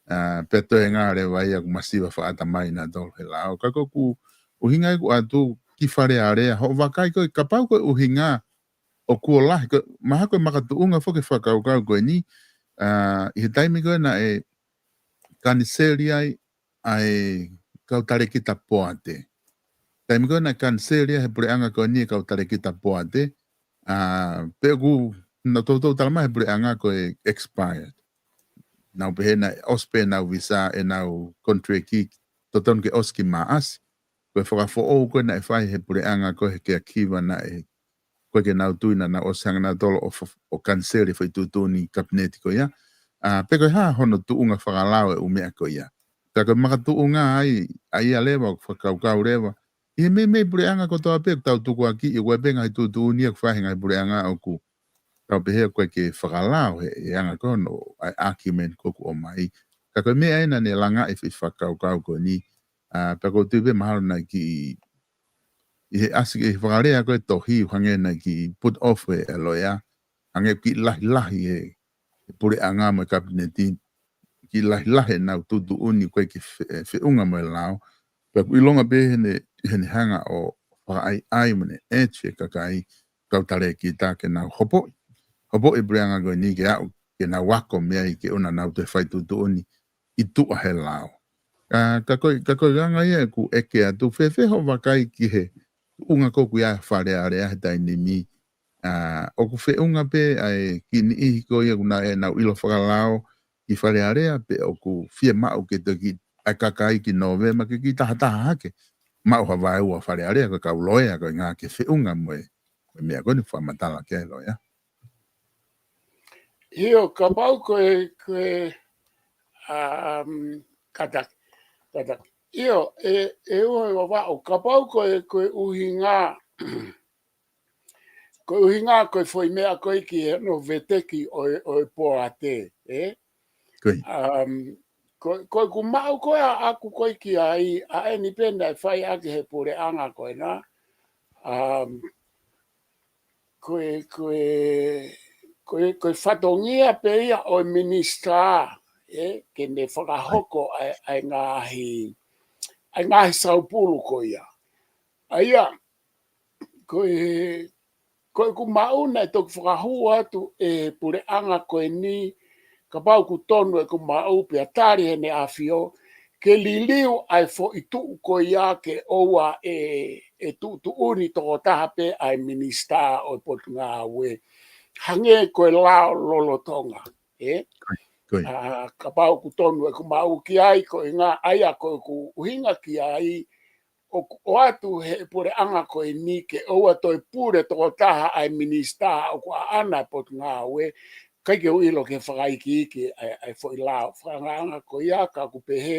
ʻa, pea toenga leva ia ʻoku masiva fakaʻatamai nautolu he lao. Ka ko ʻeku ʻuhinga ʻeku ʻoatu ki Fale Alea, hoʻo vakai ko e, kapau ko e ʻuhinga ʻoku lahi, ko e, mahalo ko e makatuʻunga foki e fakakaukau ko eni, ʻa, ʻi he taimi ko ē naʻe kaniseli ai ʻa e kau talēkita poate. Taimi ko ē naʻe kaniseli ai he puleʻanga ko eni e kau talēkita poate, ʻa, pea ʻoku nau toutou tala mai he puleʻanga ko e expired. Nau pehē naʻe ʻosi pē ʻenau visa, ʻenau contract, totonu ke ʻosi ki Maʻasi. Ko e fakafoʻou ko ē naʻe fai he puleʻanga ko ē he caregiver naʻe ʻikai ke nau tui naʻa nau ʻosi hanga nautolu ʻo fa-, ʻo kaniseli e foʻi tuʻutuʻuni Kapineti ko ia. ʻA, pe ko e hā hono tuʻunga fakalao e ʻū meʻa ko ia. Ka ko e makatuʻunga ai, ʻa ia leva, ʻoku fakakaukau leva. ʻI he meimei puleʻanga kotoa pē ʻoku tau tukuakiʻi, ʻoku ʻi ai pē ngaahi tuʻutuʻuni ia ʻoku fai he ngaahi puleʻanga ʻoku tau pehē ʻoku ʻikai ke fakalao he, he anga ko hono, ʻa e argument ko ē ʻoku ʻomai. Ka ko e meʻa ē naʻa ne langaʻi e foʻi fakakaukau ko eni, ʻa, pea ʻoku ou tui pē mahalo naʻe kiʻi, ʻi he ʻasi, ʻi he fakalea ko ē tohi, hangē naʻe kiʻi put off e, e loea, hangē kiʻi lahilahi e, e puleʻanga mo e Kapineti, kiʻi lahilahi ʻenau tuʻutuʻuni ʻoku ʻikai ke fe-, feʻunga mo e lao. Pea ʻoku ʻilonga pē heʻene, heʻene hanga ʻo fakaʻaiʻai mo ʻene urge e kakai, kau talēkita ke nau hopoʻi. Hopoʻi e puleʻanga ko eni ke aʻu, ke nau ako mei ai ke ʻoua naʻa nau toe fai tuʻutuʻuni ʻi tuʻa he lao. Ka, ka ko e, ka ko e anga ia ʻeku ʻeke atu, fēfē hoʻo vakai ki he tuʻunga ko ē ʻoku ʻi ai Fale Alea he taimi ni, ʻoku feʻunga pē ʻa e kiʻi niʻihi ko ia ʻoku nau ʻilo fakalao ki Fale Alea, pe ʻoku fiemaʻu ke toki ʻai kakai ki Nōvema ke kiʻi tahataha hake. Maʻu ha vaeua Fale Alea ko e kau loea ko e ngaahi ke feʻunga mo e, ko e meʻa ko eni fakamatala ki ai loea. ʻIo, kapau ko e, ko e, um, kātaki, kātaki. ʻIo, e, e uho e vavaʻu, kapau ko e, ko e ʻuhinga, ko e ʻuhinga ko e foʻi meʻa ko e ki he no veteki ʻo e, ʻo e poate, ē? Ko ia. Um, ko, ko ʻeku maʻu ko ē ʻaʻaku ko e ki ai, ʻa eni pē naʻe fai ʻaki he puleʻanga ko ena. Um, ko e, ko e, ko e, ko e fatongia pē ia ʻo e minisitā, ē, ke ne fakahoko ʻa e, ʻa e ngaahi, ʻa e ngaahi saupulu ko ia. ʻA ia, ko e, ko ʻeku maʻu naʻe toki fakahū atu ʻe he puleʻanga ko eni, kapau ʻoku tonu ʻeku maʻu pea tali heʻene ʻafio, ke liliu ʻa e foʻi tuʻu ko ia ke ʻoua ʻe, ʻe tuʻutuʻuni tokotaha pē ʻa e minisitā ʻo e potungāue. Hangē ko e lao lolotonga, ē? Ko ia. ʻA, kapau ʻoku tonu ʻeku maʻu ki ai, ko e ngaahi ʻa ia ko ʻeku ʻuhinga ki ai, ʻoku ʻoatu he puleʻanga ko eni ke ʻoua toe pule tokotaha ʻa e minisitā ʻoku ʻaʻana e potungāue, ʻikai ke u ʻilo ke fakaikiiki ʻa e, ʻa e foʻi lao fakaangaanga ko ia ka ʻoku pehē,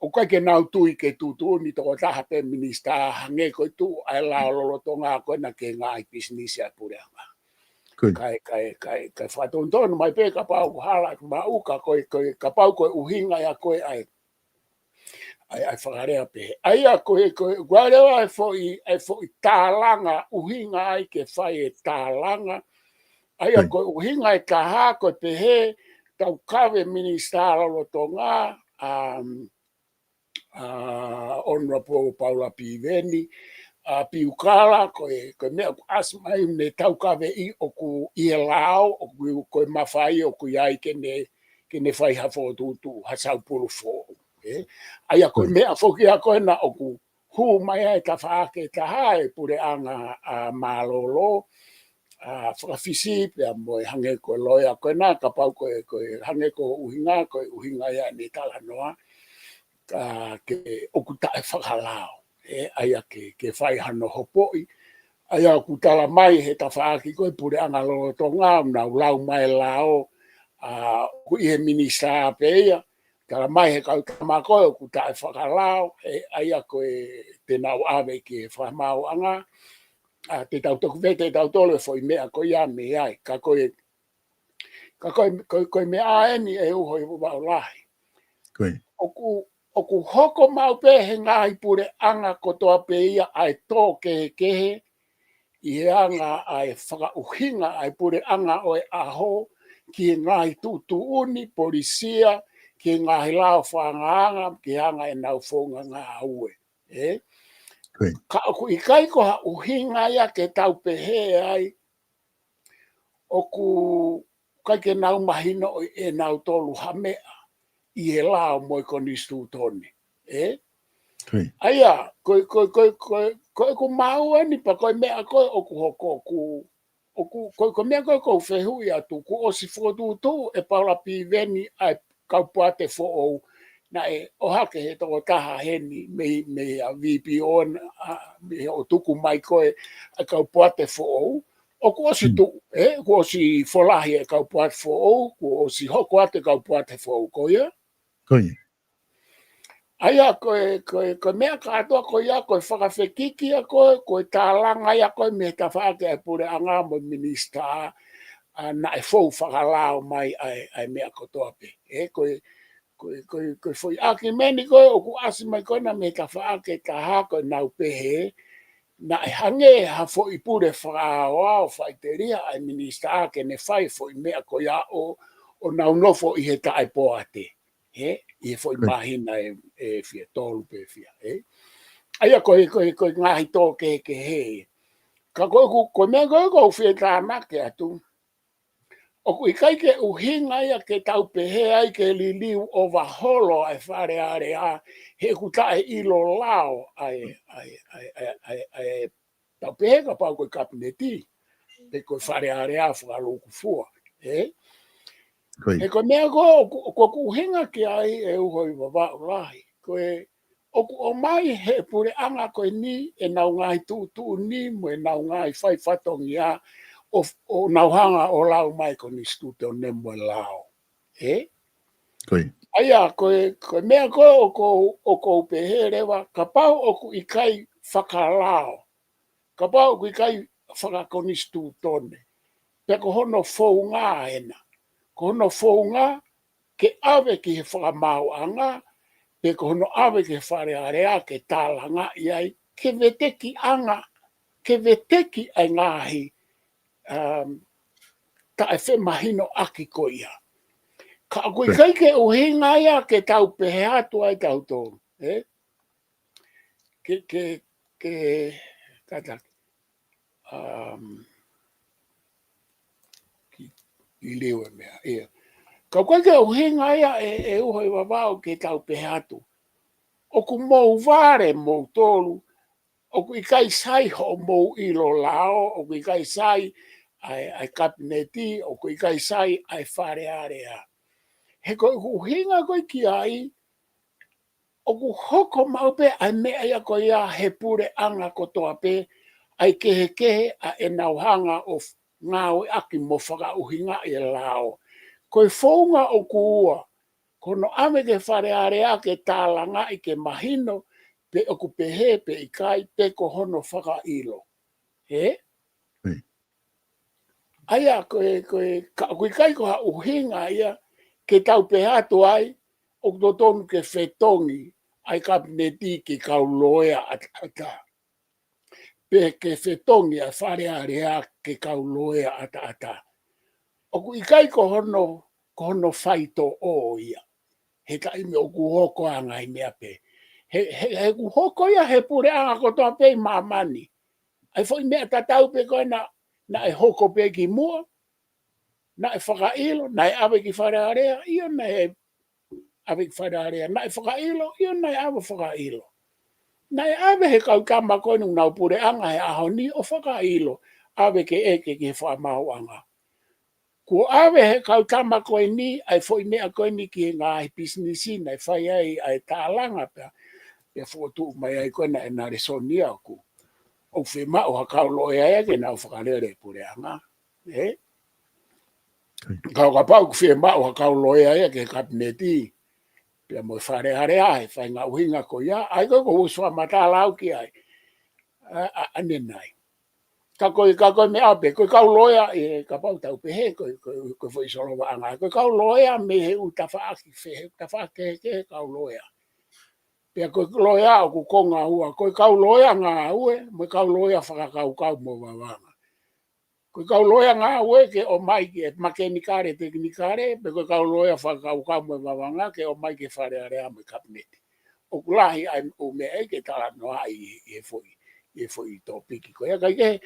ʻoku ʻikai ke nau tui ke tuʻutuʻuni tokotaha pē minisitā hangē ko e tuʻu ʻa e lao lolotonga ko ena ki he ngaahi pisinisi ʻa e puleʻanga. Ko ia. Kae, kae, kae, kae fakatonutonu mai pē kapau ʻoku hala ʻeku maʻu ka ko e, ko e, kapau ko e ʻuhinga ia ko e ʻa e ʻa e, ʻa e fakalea pē. ʻA ia ko e, ko e, ko e leva e foʻi, e foʻi tālanga ʻuhinga ai ke fai e tālanga. ʻA ia ko e ʻuhinga e taha ko e pehē tau kave minisitā lolotonga, um, uh, Honourable Paula Piveni, uh, Piukala, ko e, ko e meʻa ʻoku ʻasi mai ne tau kave ʻi ʻoku ʻi he lao, ʻoku ko e mafai ʻoku ʻi ai ke ne, ke ne fai ha fokotuʻutuʻu, ha saupulu foʻou. Ē? ʻA ia ko e meʻa foki ia ko ena ʻoku hū mai ai tafaʻaki taha e puleʻanga ʻa mālōlō, ʻa fakafisi pea mo e hangē ko e loea ko ena kapau ko e, ko e hangē ko e ʻuhinga, ko e ʻuhinga ia ne talanoa, ka ke ʻoku taʻe fakalao. Ē, ʻa ia ke, ke fai hano hopoʻi, ʻa ia ʻoku tala mai he tafaʻaki ko e puleʻanga lolotonga, nau lau mai lao, ʻa, ʻoku ʻi he minisitā pē ia, tala mai he kau tama ko e ʻoku taʻe fakalao, ē, ʻa ia ko e te nau ʻave ki he fakamaauʻanga, ʻa, te tau toki vete, te tau tolo e foʻi meʻa ko ia mei ai, ka ko e, ka ko e, ko e, ko e meʻa eni e uho e vavaʻu lahi. Ko ia. ʻOku, ʻoku hoko maʻu pē he ngaahi puleʻanga kotoa pē ia ʻa e tō kehekehe, ʻi he anga ʻa e fakaʻuhinga ʻa e puleʻanga ʻo e ʻaho, ki he ngaahi tuʻutuʻuni, polisia, ki he ngaahi lao fakaangaanga, ki he anga ʻenau founga ngāue. Ē? Ko ia. Ka ʻoku ʻikai ko ha ʻuhinga ia ke tau pehē ai, ʻoku ʻikai ke nau mahino ʻo ʻenau tolu ha meʻa ʻi he lao mo e konisitūtone. Ē? Ko ia. ʻA ia, ko, ko, ko, ko, ko ʻeku maʻu eni pea ko e meʻa ko e ʻoku hoko ʻoku, ʻoku, ko, ko e meʻa ko e ʻoku ou fehuʻi atu, kuo ʻosi fokotuʻutuʻu ʻe Paula Piveni ʻa e kau poate foʻou, naʻe ʻohake he tokotaha heni mei, mei a VPO na, ʻa, mei he ʻo tuku mai ko e ʻa e kau poate foʻou, ʻoku ʻosi tuʻu, ē, kuo ʻosi folahi e kau poate foʻou, kuo ʻosi hoko atu e kau poate foʻou, ko ia? Ko ia. ʻA ia, ko e, ko e, ko e meʻa kātoa ko ia, ko e fakafekiki ia ko e, ko e tālanga ia ko e mei he tafaʻaki ʻa e puleʻanga mo e minisitā, ʻa, naʻe fou fakalao mai ʻa e, ʻa e meʻa kotoa pē. Ē, ko e, ko e, ko e, ko e foʻi ʻakimeni ko e, ʻoku ʻasi mai ko ena mei he tafaʻaki taha ko e nau pehē, naʻe hangē ha foʻi pule fakaaoao faʻiteliha ʻa e minisitā ke ne fai foʻi meʻa ko ia ʻo, ʻo nau nofo ʻi he taʻepoate. Ē, ʻi he foʻi māhina ʻe, ʻe fiha, tolu pe fiha, ē. ʻA ia ko e, ko e, ko e ngaahi tō kehekehe. Ka ko ʻeku, ko e meʻa ko e ʻoku ou fie tānaki atu. ʻOku ʻikai ke ʻuhinga ia ke tau pehē ai ke liliu ʻo vaholo ʻa e Fale Alea, he ʻoku taʻeʻilo lao ʻa e, ʻa e, ʻa e, ʻa e, ʻa e, ʻa e, tau pehē kapau ko e kapineti. pe ko e Fale Alea fakalūkufua, ē? Ko ia. He ko e meʻa ko ē ʻoku, ʻoku, ʻoku ʻuhinga ki ai ʻe Uho ʻi Vavaʻu lahi. Ko e ʻoku ʻomai he puleʻanga ko eni ʻenau ngaahi tuʻutuʻuni mo ʻenau ngaahi fai fatongia ʻo, ʻo nau hanga ʻo lau mai konisitūtone mo e lao. Ē? Ko ia. ʻA ia, ko e, ko e meʻa ko ē ʻoku ou, ʻoku ou pehē leva, kapau ʻoku ʻikai fakalao, kapau ʻoku ʻikai fakakonisitūtone, pea ko hono founga ena. Ko hono founga ke ʻave ki he fakamaauʻanga, pe ko hono ʻave ki he Fale Alea ke tālangaʻi ai, ke vetekiʻanga, ke veteki ai ngaahi, um, taʻefemahinoʻaki ko ia. Ka ʻoku ʻikai ke ʻuhinga ia ke tau pehē atu ai tautolu, ē? Ke, ke, ke, kātaki. Um, ki, ki liliu e meʻa, ʻio. Ka ʻoku ʻikai ke ʻuhinga ia ʻe, ʻe Uho ʻi Vavaʻu ke tau pehē atu, ʻoku mou vale moutolu, ʻoku ʻikai sai hoʻomou ʻilo lao, ʻoku ʻikai sai ʻa e, ʻa e kapineti, ʻoku ʻikai sai ʻa e Fale Alea. He ko e ʻuhinga ko ē ki ai, ʻoku hoko maʻu pē ʻa e meʻa ia ko ia he puleʻanga kotoa pē, ʻa e kehekehe ʻa ʻenau hanga ʻo f-, ngāueʻaki mo fakaʻuhingaʻi e lao. Ko e founga ʻoku ua, ko hono ʻave ki he Fale Alea ke tālangaʻi ke mahino pe ʻoku pehē pe ʻikai, pe ko hono fakaʻilo. Ē? ʻIo. ʻA ia, ko e, ko e, ka ʻoku ʻikai ko ha ʻuhinga ia ke tau pehē atu ai, ʻoku totonu ke fetongi ʻa e kapineti ki he kau loea ʻataʻatā. Pe ke fetongi ʻa e Fale Alea ki he kau loea ʻataʻatā. ʻOku ʻikai ko hono, ko hono faitoʻo ia. He taimi ʻoku hoko ai e ngaahi meʻa pehē. He, he, he ʻoku hoko ia he puleʻanga kotoa pē ʻi māmani. ʻA e foʻi meʻa tatau pē ko ē naʻe, naʻe hoko pē kimuʻa, naʻe fakaʻilo, naʻe ʻave ki Fale Alea, ʻio naʻe ʻave ki Fale Alea, naʻe fakaʻilo, ʻio naʻe ʻave fakaʻilo. Naʻe ʻave he kau tama ko eni ʻoku nau puleʻanga he ʻaho ni ʻo fakaʻilo, ʻave ke ʻeke ki he fakamaauʻanga. Kuo ʻave he kau tama ko eni ʻa e foʻi meʻa ko eni ki he ngaahi pisinisi naʻe fai ai ʻa e tālanga pea, pea fokotuʻu mai ai ko ena ʻena lēsoni ʻoku, ʻoku fiemaʻu ha kau loea ia ke nau fakalele e puleʻanga. Ē? Ka ʻo kapau ʻoku fiemaʻu ha kau loea ia ki he kapineti, pea mo e Fale Alea he faʻahinga ʻuhinga ko ia, ʻa ia ko ē ʻoku ou fakamatala au ki ai. ʻA, ʻa, ʻanenai. Ka ko e, ka ko e meʻa pē, ko e kau loea, ē, kapau tau pehē, ko e, ko e, ko e foʻi solovaʻanga. Ko e kau loea mei he ʻū tafaʻaki fē, he ʻū tafaʻaki kehekehe kau loea. Pea ko e loea ʻoku konga ua, ko e kau loea ngāue, mo e kau loea fakakaukau mo vavanga. Ko e kau loea ngāue ke ʻomai ki he makenikale, tekinikale, pe ko e kau loea fakakaukau mo vavanga ke ʻomai ki he Fale Alea mo e kapineti. ʻOku lahi ʻa e ʻū meʻa ia ke talanoaʻi ʻi he foʻi, ʻi he foʻi tōpiki ko ia. Kae kehe,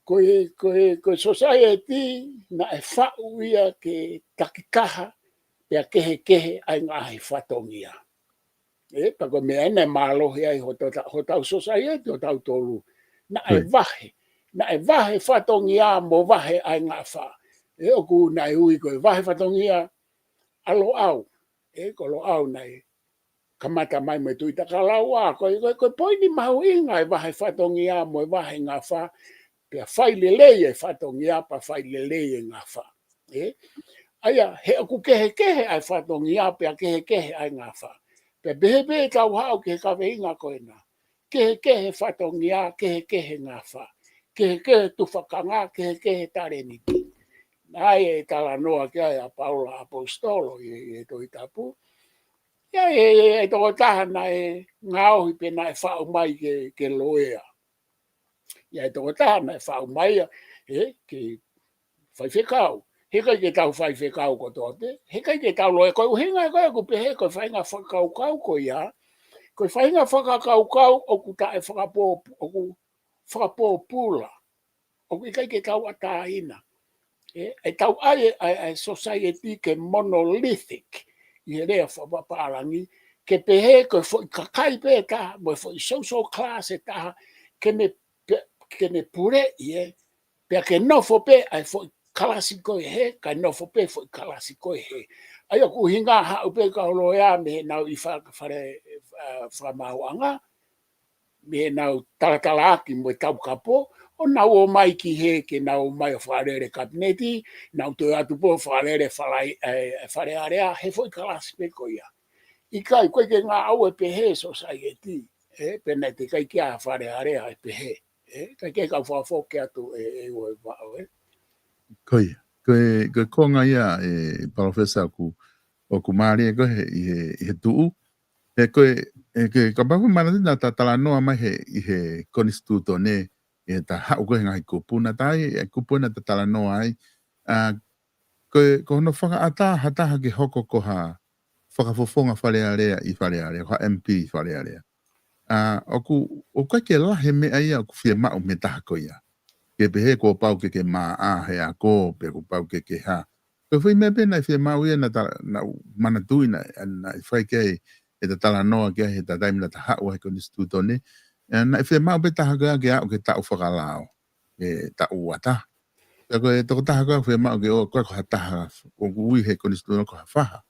ko e, ko e, ko e society naʻe faʻu ia ke takitaha, pea kehekehe ʻa e ngaahi fatongia. Ē, pea ko e meʻa ena ʻe mālohi ai hota-, hotau society, hotau tolu. Naʻe vahe, naʻe vahe fatongia mo vahe ʻa e ngafa. Ē, ʻoku naʻe ui ko e vahe fatongia ʻa Loʻau. Ē, ko Loʻau naʻe kamata mai mo e Tuʻi Takalaua. Ko e, ko e, ko e poini mahuʻinga e vahe fatongia mo e vahe ngafa. Pea fai lelei e fatongia, pea fai lelei e ngafa. Ē? ʻA ia, he ʻoku kehekehe ʻa e fatongia, pea kehekehe ʻa e ngafa. Pea pehē pē tau haʻu ki he kaveinga ko ena. Kehekehe fatongia, kehekehe ngafa. Kehekehe tufakanga, kehekehe talēniti. Naʻe talanoa ki ai ʻa Paula ʻAposetolo ʻi, ʻi he Tohi Tapu. ʻI ai e, e, e tokotaha naʻe ngaohi pe naʻe faʻu mai ke, ke loea. ʻI ai e tokotaha naʻe faʻu mai ia, ē, ke faifekau. Heʻikai ke tau faifekau kotoa pē. Heʻikai ke tau loea. Ko e ʻuhinga ko ē ʻoku pehē ko e faʻahinga fakakaukau ko ia. Ko e faʻahinga fakakaukau ʻoku taʻefakapō-, ʻoku fakapōpula. ʻOku ʻikai ke tau ʻatāina. Ē, ʻe tau ʻai e, ʻai, ʻai society ke monolithic ʻi he lea fakapālangi, ke pehē ko e foʻi kakai pē ʻe taha, mo e foʻi social class ʻe taha, ke ne pe-, ke ne puleʻi e, Pea ke nofo pē ʻa e foʻi kalasi ko ē hē, kae nofo pē foʻi kalasi ko ē hē. ʻA ia ʻoku ʻuhinga haʻu pē kau loea mei heʻenau ʻi fa-, fale, ʻa, fakamaauʻanga, mei heʻenau talatalaaki mo e taukapo, ʻo nau ō mai ki hē ke nau ō mai ʻo fakalele kapineti, nau toe atu pē ʻo fakalele falai-, ʻe, Fale Alea, he foʻi kalasi pē ko ia. ʻIkai, ʻoku ʻikai ke ngāue pehē sōsaieti, ē, pea naʻe teʻeki ai ke ʻi ai ha Fale Alea ʻe pehē, ē, ʻikai ke kau fakafoki atu ʻe, ʻe ua e vaʻo, ē. Ko ia, ko e, ko e konga ia, ē, Palōfesa, ʻoku, ʻoku mālie ko ē he, ʻi he, ʻi he tuʻu. He ko e, he ko e, kapau ʻoku manatu naʻa ta talanoa mai he, ʻi he konisitūtone, ʻi heʻeta haʻu ko ē he ngaahi kupu, naʻa ta ʻi ai e kupu naʻa ta talanoa ai. ʻA, ko e, ko hono fakaʻatā ha taha ke hoko ko ha fakafofonga Fale Alea ʻi Fale Alea, ko ha M P ʻi Fale Alea. ʻA, ʻoku, ʻoku ʻikai ke lahi e meʻa ia ʻoku fiemaʻu mei he taha ko ia. Ke pehē kuo pau ke ke maʻa he ako, pe kuo pau ke ke hā. Ko e foʻi meʻa pē naʻe fiemaʻu ia naʻa ta, naʻa ku manatuʻi naʻe, naʻe fai ki ai ʻeta talanoa ki ai heʻeta taimi naʻa ta haʻu ai he konisitūtone. ʻE, naʻe fiemaʻu pē taha ko ia ke aʻu ki he taʻu fakalao, ʻe taʻu ua taha. Pea ko e tokotaha ko ia ʻoku fiemaʻu ke ʻo, ko e, ko ha taha, ʻoku ui he konisitūtone ko ha faha.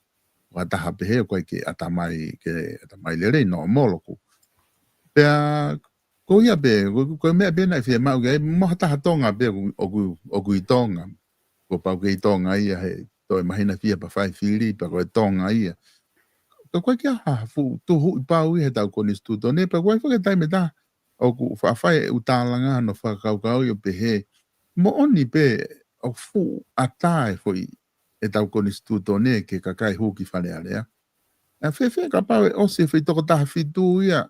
Ko ha taha pehē ʻoku ʻikai ke ʻatamai, ke ʻatamai lelei, nōmolo ʻoku. Pea ko ia pē, ko, ko e meʻa pē naʻe fiemaʻu ki ai, mo ha taha Tonga pē ʻoku, ʻoku, ʻoku ʻi Tonga. Kuo pau ke ʻi Tonga ia he toe māhina fiha pea fai fili, pea ko e Tonga ia. Ka ʻoku ʻikai ke ʻi ai ha fuʻu tuhuʻi pau ia heʻetau konisitūtone, pea ʻoku ʻi ai foki e taimi ʻe taha ʻoku faʻa fai e ʻū tālanga hono fakakaukauʻi ʻo pehē, moʻoni pē ʻoku fuʻu ʻatā e foʻi ʻetau konisitūtone ki he kakai hū ki Fale Alea. ʻA, fēfē kapau ʻe ʻosi e foʻi toko taha fitu ia,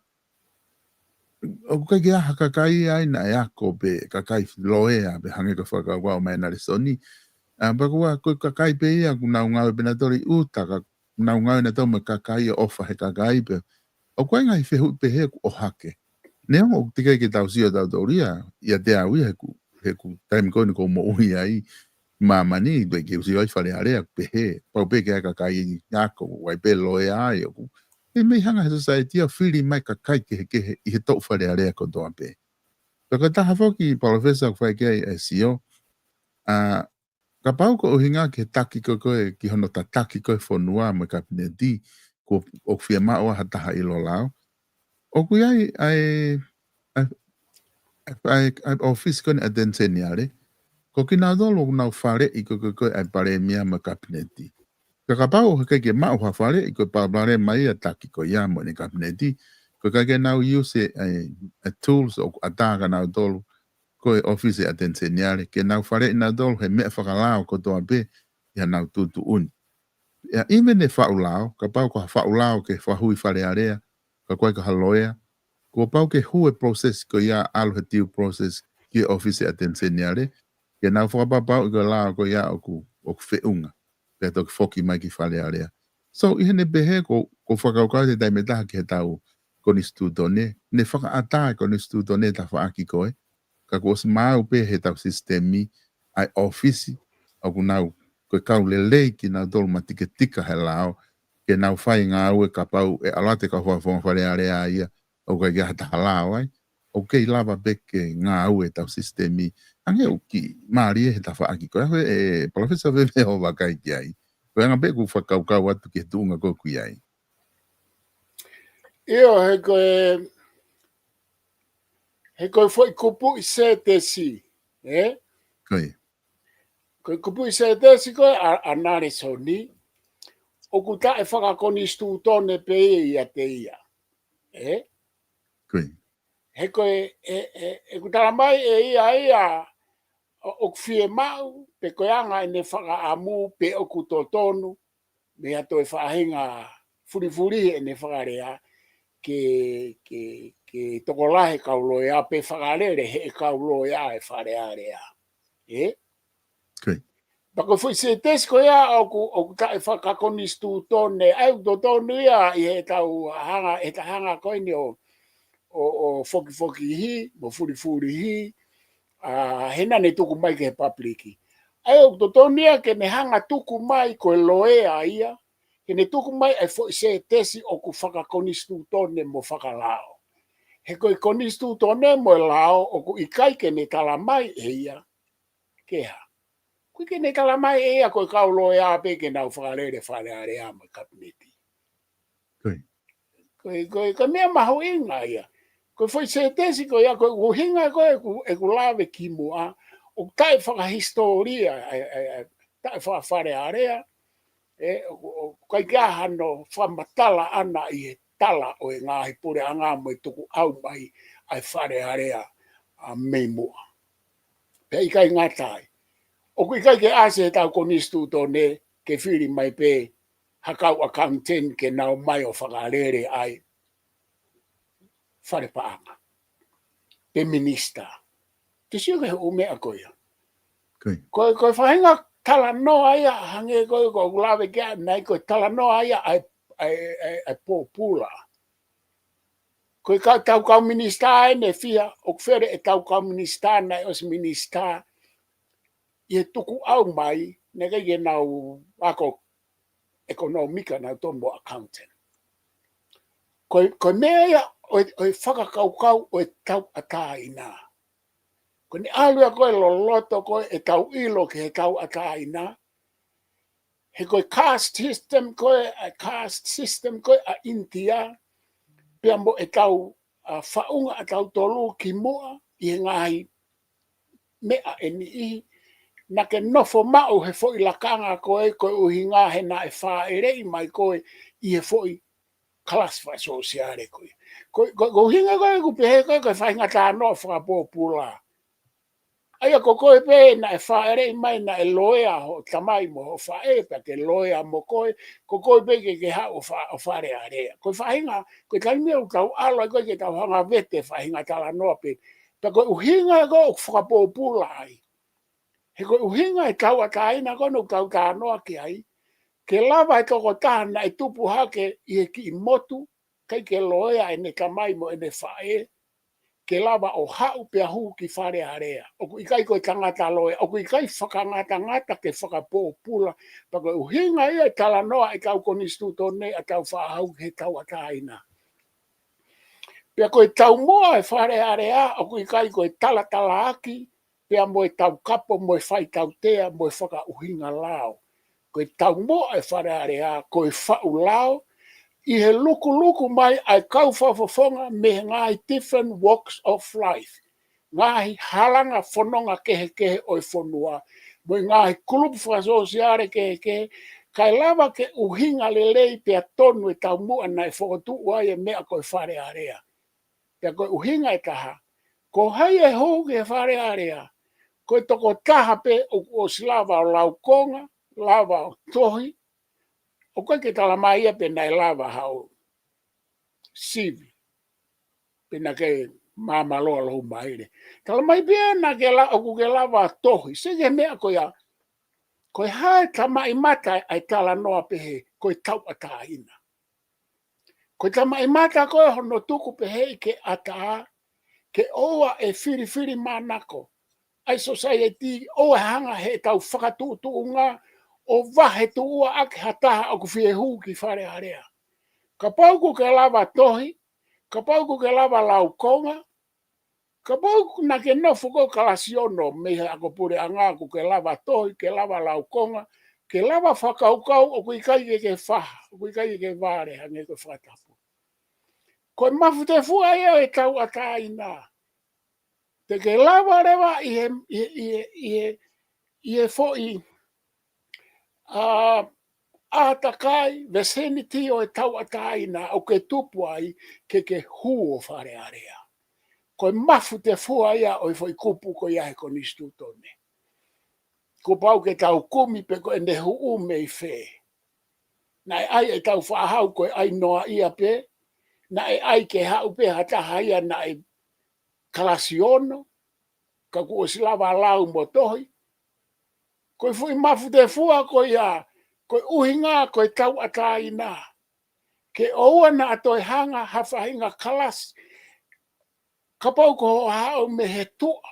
ʻoku ʻikai ke ʻi ai ha kakai ai naʻe ako pe kakai loea pe hangē ko e fakakaukau mai ʻa Nalesoni. ʻA, pea ko e, ko e kakai pē ia ʻoku nau ngāue pē nautolu ʻi ʻuta, ka nau ngāue nautolu mo e kakai ʻo ʻofa he kakai pē. ʻOku ʻi ai e ngaahi fehuʻi pehē ʻoku ʻohake. Neongo ʻoku teʻeki ai ke tau sio tautolu ia, ʻiate au ia he ʻoku, he ʻoku taimi ko eni ʻoku ou moʻui ai ʻi māmani, ʻikai ke u sio ai Fale Alea ʻoku pehē, pau pē ke ʻi ai e kakai ako, ʻoku ʻi ai pē loea ai ʻoku. ʻE mei hanga he sōsaieti ʻo fili mai kakai kehekehe ʻi he toʻu Fale Alea kotoa pē. Pea ko e taha foki, Palōfesa, ʻoku fai ki ai e sio, ʻa, kapau ko e ʻuhinga ki he taki ko ē, ko e, ki hono tataki ko ē e fonua mo e kapineti, ko, ʻoku fiemaʻu ha taha ʻilo lao. ʻOku ʻi ai ʻa e, ʻa e, ʻa e, ʻa e ʻōfisi ko eni ʻa e ʻAteni Seniale, ko kinautolu ʻoku nau faleʻi ko ē, ko e, ko e ʻa e palēmia mo e kapineti. Ka kapau ʻoku ʻikai ke maʻu ha faleʻi, ko e palopalema ia e taki ko ia mo ʻene kapineti, ʻoku ʻikai ke nau use e, e, e tools ʻoku ʻatā kia nautolu, ko e ʻōfisi ʻa e ʻAteni Seniale, ke nau faleʻi nautolu he meʻa fakalao kotoa pē ʻi haʻanau tuʻutuʻuni. ʻIa, even e faʻu lao, kapau ko ha faʻu lao ke fakahui Fale Alea, ka ʻoku ʻikai ko ha loea, kuo pau ke hū e process ko ia, ʻalu he due process ki he ʻōfisi ʻa e ʻAteni Seniale, ke nau fakapapauʻi ko e lao ko ia ʻoku, ʻoku feʻunga, pea toki foki mai ki Fale Alea. So, ʻi heʻene pehē ʻoku, ʻoku ou fakakaukau he taimi ʻe taha ki heʻetau konisitūtone, ne fakaʻatā e konisitūtone tafaʻaki ko ē, ka kuo ʻosi maau pē heʻetau sisitemi ʻa e ʻōfisi, ʻoku nau, ko e kau lelei kinautolu mo tiketika he lao, ke nau fai e ngāue kapau ʻe ʻalu atu e kau fakafofonga Fale Alea ia, ʻoku ʻikai ke ʻi ai ha taha lao ai, ʻoku kei lava pē ke ngāue ʻetau sisitemi, hangē ʻoku kiʻi mālie he tafaʻaki ko ē, ʻe, Palōfesa, fēfē hoʻo vakai ki ai. Ko e anga pē ʻeku fakakaukau atu ki he tuʻunga ko ē ʻoku ʻi ai. ʻIo, he ko e, he ko e foʻi kupuʻi sētesi, ē? Ko ia. Ko e kupuʻi sētesi ko ē ʻa, ʻa Nalesoni, ʻoku taʻefakakonisitūtone pē ia ʻiate ia, ē? Ko ia. He ko e, e, e, ʻoku tala mai ʻe ia ia, ʻo, ʻoku fiemaʻu, pe ko e anga ʻene fakaʻamu, pe ʻoku totonu, mei ha toe faʻahinga fulifulihi ʻene fakalea, ke, ke, ke tokolahi e kau loea, pe fakalele he kau loea e Fale Alea. Ē? Ko ia. Pea ko e foʻi sētesi ko ia ʻoku, ʻoku taʻefakakonisitūtone, ʻa ia ʻoku totonu ia ʻi heʻetau hanga, heʻeta hanga ko eni ʻo, ʻo, ʻo fokifokihi, mo fulifulihi, ʻa, he naʻa ne tuku mai ki he pāpuliki. ʻA ia ʻoku totonu ia ke ne hanga tuku mai ko e loea ia, ke ne tuku mai e foʻi sētesi ʻoku fakakonisitūtone mo fakalao. He ko e konisitūtone mo e lao ʻoku ʻikai ke ne tala mai ʻe ia, Ke hā? Ko e ke ne tala mai ʻe ia ko e kau loea pē ke nau fakalele Fale Alea mo e kapineti. Ko e, ko e, ko e meʻa mahuʻinga ia. Ko e foʻi sētesi ko ia, ko e ʻuhinga ko e ʻeku, ʻeku lave kimuʻa, ʻoku taʻe fakahisitōlia, ʻa e, ʻa e, ʻa e, taʻe faka-Fale Alea, ʻe, ʻo, ʻoku ʻikai ke ʻi ai hano fakamatala ʻana ʻi he tala ʻo e ngaahi puleʻanga mo e tukuʻau mai ʻa e Fale Alea ʻa mei muʻa. Pea ʻikai ngata ai. ʻOku ʻikai ke ʻasi he ʻetau konisitūtone ke fili mai pē ha kau accountant ke nau mai ʻo fakalele ʻa e fale paʻanga. Pe minisitā. Te sio ki he ʻū meʻa ko ia. Ko e, ko e faʻahinga talanoa ia hangē ko e, ko ʻeku lave ki ai ʻanenai, ko e talanoa ia ʻa e, ʻa e, ʻa e, ʻa e pōpula. Ko e kau, tau kau minisitā ʻe ne fia, ʻoku fele ʻetau kau minisitā naʻe ʻosi minisitā ʻi he tukuʻau mai, naʻe ʻikai ke nau ako ʻekonōmika, nau tonu mo accountant. Ko e, ko e meʻa ia ʻo e, ʻo e fakakaukau ʻo e tauʻatāina. Ko ʻene ʻalu ia ko e loloto ko e ʻetau ʻilo ki he tauʻatāina. He ko e caste system ko e, ʻa e caste system ko e ʻa ʻInitia, pea mo ʻetau, ʻa, faʻunga ʻatautolu kimuʻa ʻi he ngaahi meʻa ʻe niʻihi, naʻa ke nofo maʻu he foʻi lakanga ko e, ko e ʻuhinga he naʻe fāʻeleʻi mai koe ʻi he foʻi kalasi fakasōsiale ko e. Ko, ko, ko e ʻuhinga ko e ʻoku pehē ko e, ko e faʻahinga talanoa fakapōpula. ʻA ia ko koe pē naʻe fāʻeleʻi mai naʻe loea hoʻo tamai mo hoʻo faʻē, pea ke loea mo koe, ko koe pē ke ke haʻu ʻo fa-, ʻo Fale Alea. Ko e faʻahinga, ko e taimi ʻoku tau ʻalu ai ko e ke tau hanga vete faʻahinga talanoa pē. Pea ko e ʻuhinga ko e ʻoku fakapōpula ai. He ko e ʻuhinga e tauʻatāina ko ē ʻoku tau talanoa ki ai, ke lava e tokotaha naʻe tupu hake ʻi he kiʻi motu, ʻikai ke loea ʻene tamai mo ʻene faʻē, ke lava ʻo haʻu pea hū ki Fale Alea. ʻOku ʻikai ko e tangata loea, ʻoku ʻikai fakangatangata ke fakapōpula, pea ko e ʻuhinga ia e talanoa ʻetau konisitūtone ʻa tau faʻahau he tauʻatāina. Pea ko e taumuʻa e Fale Alea, ʻoku ʻikai ko e talatalaaki, pea mo e taukapo, mo e faitautea, mo e fakaʻuhinga lao. Ko e taumuʻa e Fale Alea, ko e faʻu lao, ʻi he lukuluku mai ʻa e kau fakafofonga mei he ngaahi different walks of life. Ngaahi halanga fononga kehekehe ʻo e fonua, mo e ngaahi kulupu fakasōsiale kehekehe, kae lava ke ʻuhinga lelei pea tonu e taumuʻa naʻe fokotuʻu ai e meʻa ko e Fale Alea. Pea ko e ʻuhinga ʻe taha, ko hai ʻe hū ki he Fale Alea, ko e tokotaha pē ʻoku ʻosi lava ʻo laukonga, lava ʻo tohi, ʻoku ʻikai ke tala mai ia pe naʻe lava haʻo sivi, pe naʻa ke māmāloa lou maile. Tala mai pē naʻa ke la-, ʻoku ke lava tohi, sio ki he meʻa ko ia, ko e hā e tamaʻimata ʻa e talanoa pehē, ko e tauʻatāina. Ko e tamaʻimata ko e hono tuku pehē ʻi ke ʻatā, ke ʻoua ʻe filifilimānako ʻa e sōsaieti, ʻoua ʻe hanga he ʻetau fakatuʻutuʻunga ʻo vahetuʻua ʻaki ha taha ʻoku fie hū ki Fale Alea. Kapau ʻoku ke lava tohi, kapau ʻoku ke lava laukonga, kapau naʻa ke nofo ko e kalasi ono mei he ako puleʻanga, ʻoku ke lava tohi, ke lava laukonga, ke lava fakakaukau, ʻoku ʻikai ke ke faha, ʻoku ʻikai ke ke vale, hangē ko e fakatapu. Ko e mafutefua ia ʻo e tauʻatāina. Te ke lava leva ʻi he, ʻi he, ʻi he, ʻi he, ʻi he foʻi, ʻa, ʻātakai, vicinity ʻo e tauʻatāina ʻoku ke tupu ai ke ke hū ʻo Fale Alea. Ko e mafutefua ia ʻo e foʻi kupu ko ia he konisitūtone. Kuo pau ke tau kumi pe ko ʻene huʻu mei fē. Naʻe ʻai ʻetau faʻahau ko e ʻai noaʻia pē, naʻe ʻai ke haʻu pē ha taha ia naʻe kalasi ono, ka kuo ʻosi lava lau mo tohi. Ko e foʻi mafutefua ko ia, ko e ʻuhinga ko e tauʻatāina. Ke ʻoua naʻa toe hanga ha faʻahinga kalasi, kapau ko hoʻo haʻu mei he tuʻa,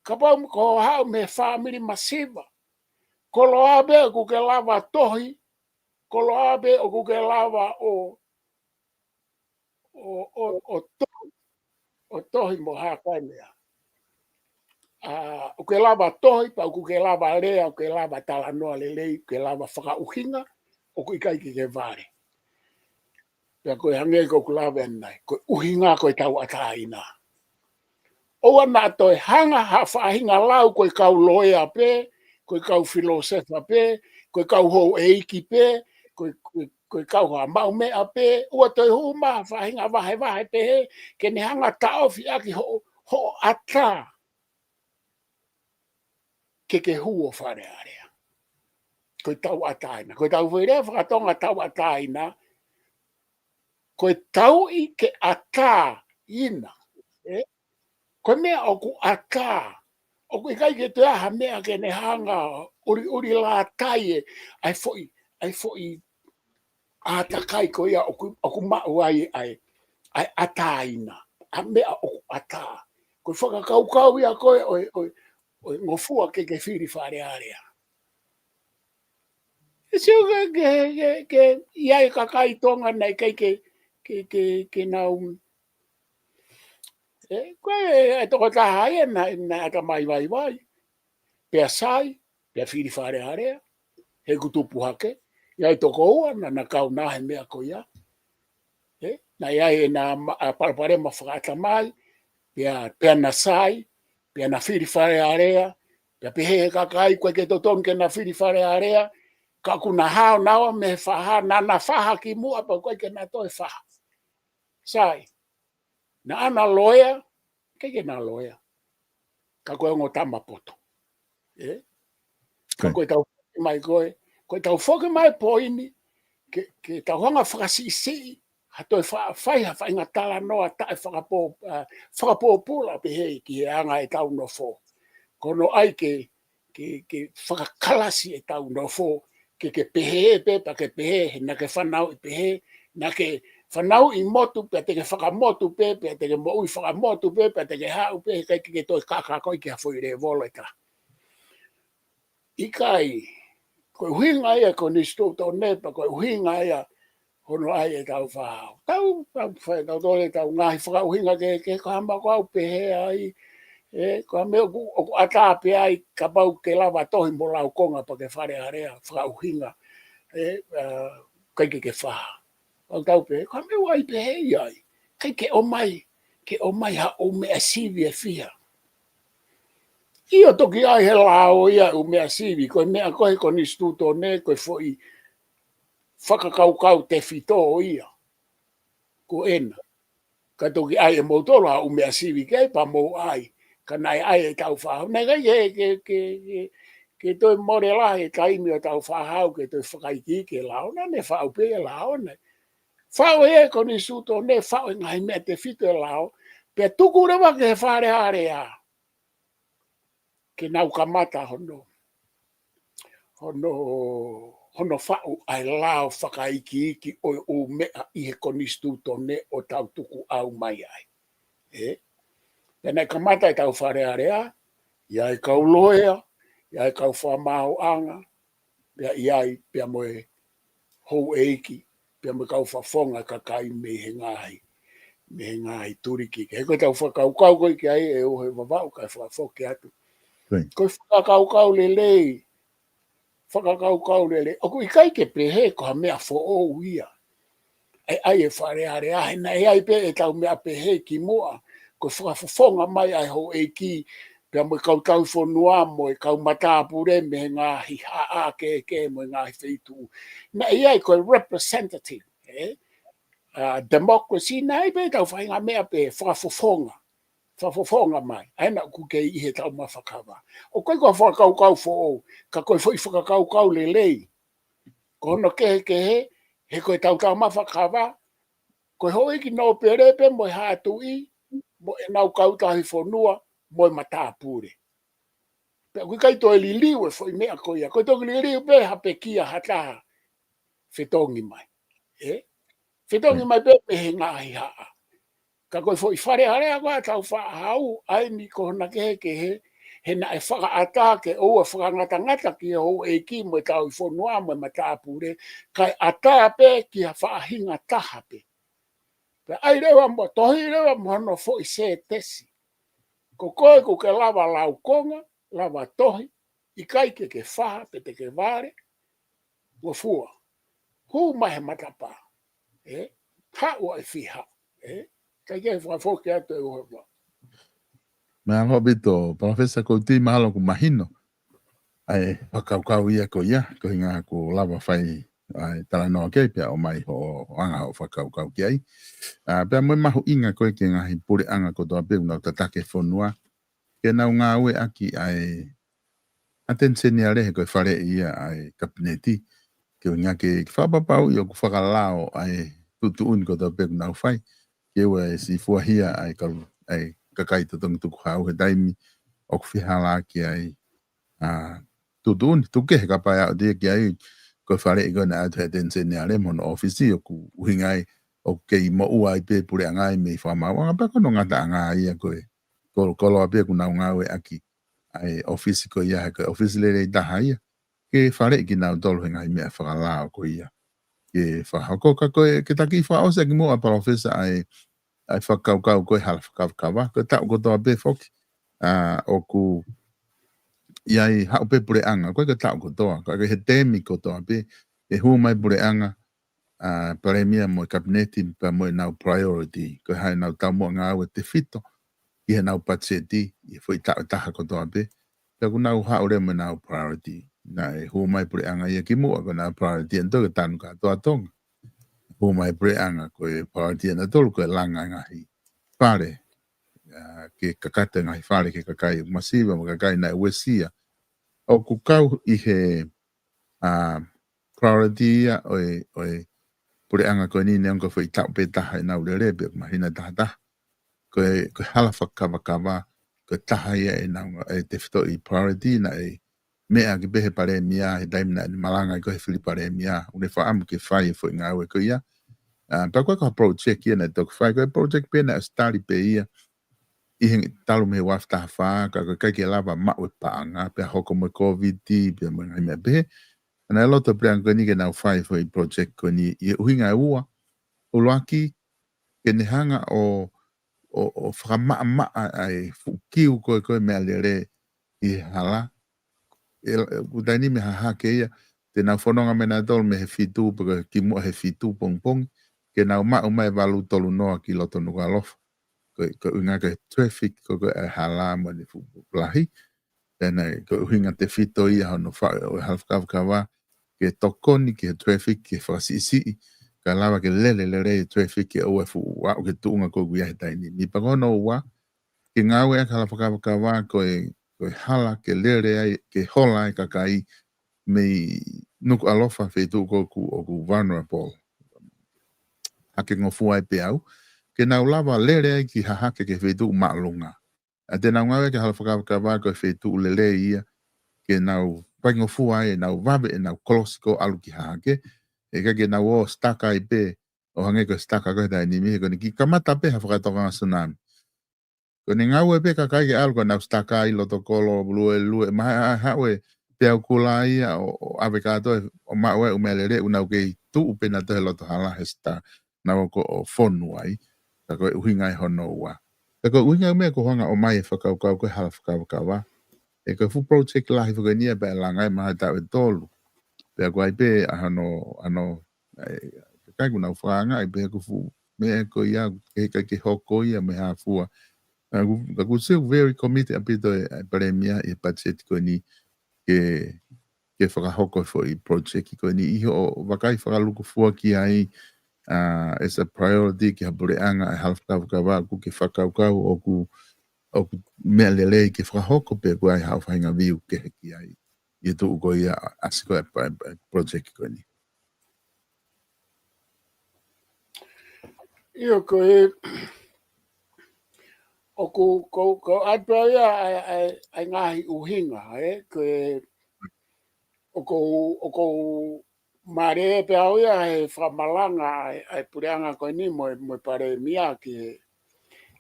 kapau ko hoʻo haʻu mei he fāmili masiva, koloa pē ʻoku ke lava tohi, koloa pē ʻoku ke lava ʻo, ʻo, ʻo, ʻo tohi, ʻo tohi mo hā kae meʻa. ʻoku ke lava tohi, pea ʻoku ke lava lea, ʻoku ke lava talanoa lelei, ʻoku ke lava fakaʻuhinga, ʻoku ʻikai ke ke vale. Pea ko e hangē ko ʻeku lave ʻanenai, ko e ʻuhinga ko e tauʻatāina. ʻOua naʻa toe hanga ha faʻahinga lau ko e kau loea pē, ko e kau filōsefa pē, ko e kau houʻeiki pē, ko e, ko e, ko e kau ha maʻu meʻa pē, ʻoua toe hū mai ha faʻahinga vahevahe pehē, ke ne hanga taʻofi ʻaki hoʻo, hoʻo ʻatā ke ke hū ʻo Fale Alea. Ko e tauʻatāina. Ko e tau foʻi lea fakatonga tauʻatāina, ko e tauʻi ke ʻatāina. ʻE? Ko e meʻa ʻoku ʻatā. ʻOku ʻikai ke toe ʻi ai ha meʻa ke ne hanga ʻuliʻuli lātai e, ʻa e foʻi, ʻa e foʻi ʻātakai ko ia ʻoku, ʻoku maʻu ai ʻa e, ʻa e ʻatāina. ʻA e meʻa ʻoku ʻatā. Ko e fakakaukau ia ko ē ʻo e, ʻo e, ʻo e ngofua ke ke fili Fale Alea. ʻE sio ke, ke, ke, ke, ʻi ai e kakai Tonga naʻe ʻikai ke, ke, ke, ke nau. ʻE, ko e, e tokotaha ia naʻe, naʻe ʻatamai vaivai. Pea sai, pea fili Fale Alea. He kuo tupu hake. ʻI ai e toko ua, naʻa na kau na he meʻa ko ia. ʻE, naʻe ʻi ai ʻena ma-, ʻa, palopalema fakaʻatamai, pea, pea na sai, pea na fili Fale Alea, pea pehē ʻe he kakai, ʻoku ʻikai ke totonu ke na fili Fale Alea, ka ʻoku na hao naua mei he faha, naʻa na faha kimuʻa pea ʻoku ʻikai ke na toe faha. Sai, naʻa na loea, ʻikai ke na loea. Ka ko e ongo tama poto. ʻE? Ka ko e tau foki mai ko e, ko e tau foki mai poini, ke, ke tau hanga fakasiʻisiʻi, ha toe fa-, fai ha faʻahinga talanoa taʻe fakapō-, ʻa, fakapōpula pehē ki he anga ʻetau nofo. Ko hono ʻai ke, ke, ke fakakalasi ʻetau nofo, ke, ke pehē pē, pea ke pehē, he naʻa ke fanauʻi pehē, naʻa ke fanauʻi motu, pea te ke fakamotu pē, pea te ke moʻui fakamotu pē, pea te ke haʻu pē, he ʻikai ke ke toe kākā koe ki ha foʻi lēvolo ʻe taha. ʻIkai, ko e ʻuhinga ia ko e konisitūtone, pea ko e ʻuhinga ia hono ʻai ʻetau fāhau. Tau, tau fai, tau tole, tau ngaahi fakaʻuhinga ke, ke ko hama ko au pehē ai, ʻe, ko ha meʻa ʻoku, ʻoku ʻatā pē ai, kapau ke lava tohi mo laukonga pea ke Fale Alea, fakaʻuhinga, ʻe, ʻa, ʻikai ke ke faha. Pea tau pehē, ko ha meʻa ʻoku ʻai pehē ai, ʻikai ke ʻomai, ke ʻomai ha ʻū meʻa sivi ʻe fiha. ʻIo toki ʻi ai he lao ia ʻū meʻa sivi, ko e meʻa ko e konisitūtone, ko e foʻi fakakaukau tefito ia. Ko ena. Ka toki ʻai ʻe moutolu ha ʻū meʻa sivi ke ʻai pea mou ʻai. Ka naʻe ʻai ʻetau fāhau. Naʻe ʻikai ke, ke, ke, ke, ke toe mole lahi e taimi ʻo ʻetau fāhau, ke toe fakaikiiki e lao. Naʻa ne faʻu pē e lao naʻe. Faʻu ʻe he konisitūtone, faʻu e ngaahi meʻa tefito e lao. Pea tuku leva ki he Fale Alea. Ke nau kamata hono, hono, hono faʻu ʻa e lao fakaikiiki ʻo e ʻū meʻa ʻi he konisitūtone ʻo tau tukuʻau mai ai. ʻE? Pea naʻe kamata ʻetau Fale Alea, ʻi ai e kau loea, ʻi ai e kau fakamaauʻanga, pea ʻi ai, pea mo e houʻeiki, pea mo e kau fakafofonga kakai mei he ngaahi, mei he ngaahi tuliki. He ko ʻetau fakakaukau ko ē ki ai ʻe ʻoua ʻe Vavaʻu kae fakafoki atu. Ko e fakakaukau lelei, fakakaukau lelei. ʻOku ʻikai ke pehē ko ha meʻa foʻou ia. ʻE ʻai e Fale Alea he naʻe ʻi ai pē ʻetau meʻa pehē kimuʻa, ko e fakafofonga mai ʻa e houʻeiki, pea mo e kau tauhi fonua, mo e kau matāpule, mei he ngaahi haʻa kehekehe, mo e ngaahi feituʻu. Naʻe ʻi ai ko e representative, ʻe? ʻA, democracy, naʻe ʻi ai pē ʻetau faʻahinga meʻa pehē fakafofonga. Fakafofonga mai. ʻA ena ʻoku kei ʻi heʻetau matakava. ʻOku ʻikai ko ha fakakaukau foʻou, ka ko e foʻi fakakaukau lelei. Ko hono kehekehe, he ko ʻetau tauhi matakava, ko e houʻeiki nōpele pē mo e haʻa tuʻi, mo ʻenau kau tauhi fonua, mo e matāpule. Pea ʻoku ʻikai toe liliu e foʻi meʻa ko ia. Ko e toki liliu pē ha pekia ha taha fetongi mai. ʻE? Fetongi mai pē mei he ngaahi haʻa. Ka ko e foʻi Fale Alea ko ē ʻa ʻetau fāhau, ʻa eni ko hona kehekehe, he naʻe fakaʻatā ke ʻoua fakangatangata ki he houʻeiki mo e tauhi fonua mo e matāpule, kae ʻatā pē ki ha faʻahinga taha pē. Pea ʻai leva mo tohi leva mo hono foʻi sētesi. Ko koe ʻoku ke lava laukonga, lava tohi, ʻikai ke ke faha pe te ke vale, ngofua. Hū mai he matapā. ʻE? Haʻu ʻa e fiha. ʻE? ʻIkai ke fakafoki atu e ʻuhinga. Mālō ʻaupito, Professor Kouti, mahalo ʻoku mahino ʻa e fakakaukau ia ko ia, ko e ʻuhinga ʻoku lava fai ʻa e talanoa ki ai pea ʻomai hoʻo anga hoʻo fakakaukau ki ai. ʻA, pea mo e mahuʻinga ko ē ki he ngaahi puleʻanga kotoa pē ʻoku nau tataki e fonua, ke nau ngāueʻaki ʻa e ʻAteni Seniale he ko e faleʻi ia ʻa e Kapineti, ke ʻuhinga ke, ke fakapapauʻi ʻoku fakalao ʻa e tuʻutuʻuni kotoa pē ʻoku nau fai, ke ʻoua ʻe siʻi fuahia ʻa e kalu, ʻa e kakai totongi tukuhau he taimi ʻoku fehālaaki ai ʻa e tuʻutuʻuni. Tuku kehe kapau ʻe aʻu atu ia ki ai, ko e faleʻi ko ē naʻe ʻatu he ʻAteni Seniale mo hono ʻōfisi, ʻoku ʻuhinga ai ʻoku kei moʻua ai pē puleʻanga ia mei fakamaauʻanga, pea ko hono ngataʻanga ia ko e kolo, koloa pē ʻoku nau ngāueʻaki ʻa e ʻōfisi ko ia, he ko e ʻōfisi lelei taha ia ke faleʻi kinautolu he ngaahi meʻa fakalao ko ia ke fakahoko. Ka ko e, ke taki fakaʻosi ʻaki muʻa, Professor, ʻa e, ʻa e fakakaukau ko e hala fakakavakava, ko e taʻu kotoa pē foki, ʻa, ʻoku ʻi ai, haʻu pē puleʻanga, ʻoku ʻikai ko e taʻu kotoa, ka ko e he temi kotoa pē, ʻe hū mai puleʻanga, ʻa, Palēmia mo e Kapineti pea mo ʻenau priority, ko e hā ʻenau taumuʻa ngāue tefito ki heʻenau patiseti ʻi he foʻi taʻu ʻe taha kotoa pē, pea ʻoku nau haʻu leva mo ʻenau priority. Naʻe hū mai puleʻanga ia kimuʻa, ko ʻenau priority ʻanautolu ko e tanu kātoa Tonga. Hū mai puleʻanga ko e priority ʻanautolu ko e langa e ngaahi fale, ʻa, ke kakato e ngaahi fale ki he kakai masiva mo e kakai naʻe uesia. ʻOku kau ʻi he, ʻa, priority ia ʻo e, ʻo e puleʻanga ko eni, neongo ko e foʻi taʻu pē taha ʻenau lele pea ʻoku mahino tahataha. Ko e, ko e hala fakakavakava, ko e taha ia ʻenau, ʻe tefitoʻi priority naʻe meʻa ki ai pē he Palēmia, he taimi naʻe malanga ai ko ē he fili Palēmia, ʻoku ne fakaʻamu ke fai e foʻi ngāue ko ia. ʻA, pea ko e ko e project ia naʻe toki fai, ko e project pē naʻe ʻosi tali pē ia ʻi he talu mei he ua afe taha fā, ka ko e ʻikai ke lava maʻu e paʻanga, pea hoko mo e Covid, pea mo e ngaahi meʻa pehē. Naʻe loto e puleʻanga ko eni ke nau fai e foʻi project ko eni ʻi he ʻuhinga ʻe ua. ʻUluaki, ke ne hanga ʻo, ʻo, ʻo fakamaʻamaʻa ʻa e fuʻu kiu ko ē ko e meʻalele ʻi he hala. ʻE, ʻe, ʻoku taimi ni mei hahake ia, te nau fononga mai ʻanautolu mei he fitu, pe ko e kimuʻa he fitu pongipongi, ke nau maʻu mai e valu tolu noa ki loto Nukuʻalofa. Ko e, ko e ʻuhinga ko e traffic, ko e, ko e hala mo ʻene fuʻu lahi. Pea naʻe, ko e ʻuhinga tefito ia hono faʻu ʻo e hala fakakavakava, ke tokoni ki he traffic, ke fakasiʻisiʻi, kae lava ke lele lelei e traffic ke ʻoua ʻe fuʻu aʻu ki he tuʻunga ko ē ʻoku ʻi ai he taimi ni. Pea ko hono ua, ke ngāueʻaki e hala fakakavakava ko e, ko e hala ke lele ai, ke hola ai e kakai mei Nukuʻalofa, feituʻu ko ē ʻoku, ʻoku vulnerable, hake ngofua ai pē au, ke nau lava lele ai ki hahake ki he feituʻu māʻolunga. ʻA, te nau ngāueʻaki e hala fakakavakava ko e feituʻu lelei ia, ke nau faingofua ai ʻenau vave ʻenau kolosi ko ē ʻalu ki hahake, ʻikai ke nau ō sitaka ai pē, ʻo hangē ko e sitaka ko ē he taimi ni, he ko ʻene kiʻi kamata pē ha fakatokanga tsunami. Ko ʻene ngāue pē kakai ke ʻalu ko ʻenau sitaka ʻi loto kolo, luelue, maha, ʻa, haʻu e peau kula ia ʻo, ʻo ʻave kātoa, ʻo maʻu e ʻū meʻalele ʻoku nau kei tuʻu pē ʻanautolu he loto hala he sitaka, nau ō ko ē ʻo fonu ai. Ka ko e ʻuhinga ia hono ua. Ka ko e ʻuhinga ia ʻoku ou hanga ʻo ʻomai e fakakaukau ko e hala fakakavakava. ʻE ko e fuʻu project lahi foki eni ia pea ʻe langa ai mahalo taʻu ʻe tolu. Pea ʻoku ʻi ai pē ʻa hono, ʻa hono, ʻa e, kakai ʻoku nau fakaangaʻi pē ko e fuʻu meʻa ko ia, ke, ke, ke hoko ia mei he fua. ʻA, ʻoku, ʻoku ou sio very committed ʻaupito e, e Palēmia ʻi he patiseti ko eni ke, ke fakahoko e foʻi project ko eni ʻi hoʻo vakai fakalūkufua ki ai, ʻa, as a priority ki ha puleʻanga, ʻa e hala fakakavakava ʻoku ke fakakaukau ʻoku, ʻoku meʻa lelei ke fakahoko pe ʻoku ʻi ai haʻo faʻahinga view kehe ki ai ʻi he tuʻu ko ia ʻasi ko ē e pa-, pa-, project ko eni. ʻIo, ko e, ʻoku, ko, ko e ʻai pē ia ʻa e, ʻa e, ʻa e ngaahi ʻuhinga, ē? Ko e, ʻoku, ʻoku mālie pē au ia he fakamalanga ʻa e, ʻa e puleʻanga ko eni mo e, mo e Palēmia ki he,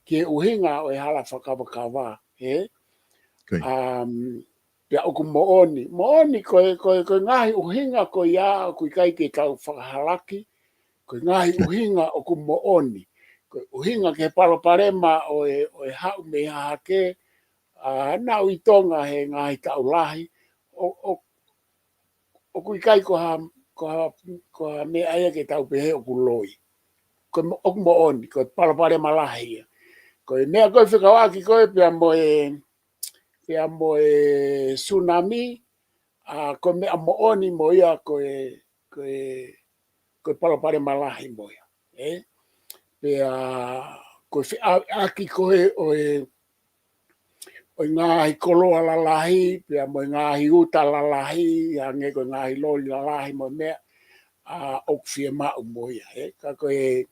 ki he ʻuhinga ʻo e hala fakakavakava, ē? Ko ia. Um, pea ʻoku moʻoni. Moʻoni ko e, ko e, ko e ngaahi ʻuhinga ko ia ʻoku ʻikai ke tau fakahalaki, ko e ngaahi ʻuhinga ʻoku moʻoni. Ko e ʻuhinga ki he palopalema ʻo e, ʻo e haʻu mei hahake, ʻa, naʻa nau ʻi Tonga he ngaahi taʻu lahi, ʻo, ʻo, ʻoku ʻikai ko ha, ko ha, ko ha meʻa ia ke tau pehē ʻoku loi. Ko e mo-, ʻoku moʻoni, ko e palopalema lahi ia. Ko e meʻa ko ē fekauʻaki ko ē pea mo e, pea mo e tsunami, ʻa, ko e meʻa moʻoni mo ia ko e, ko e, ko e palopalema lahi mo ia. ʻE? Pea ko e feʻauʻaki ko ē ʻo e, ʻo e ngaahi koloa lalahi, pea mo e ngaahi uta lalahi, hangē ko e ngaahi loli lalahi mo e meʻa, ʻa, ʻoku fiemaʻu mo ia, ʻe? Ka ko e,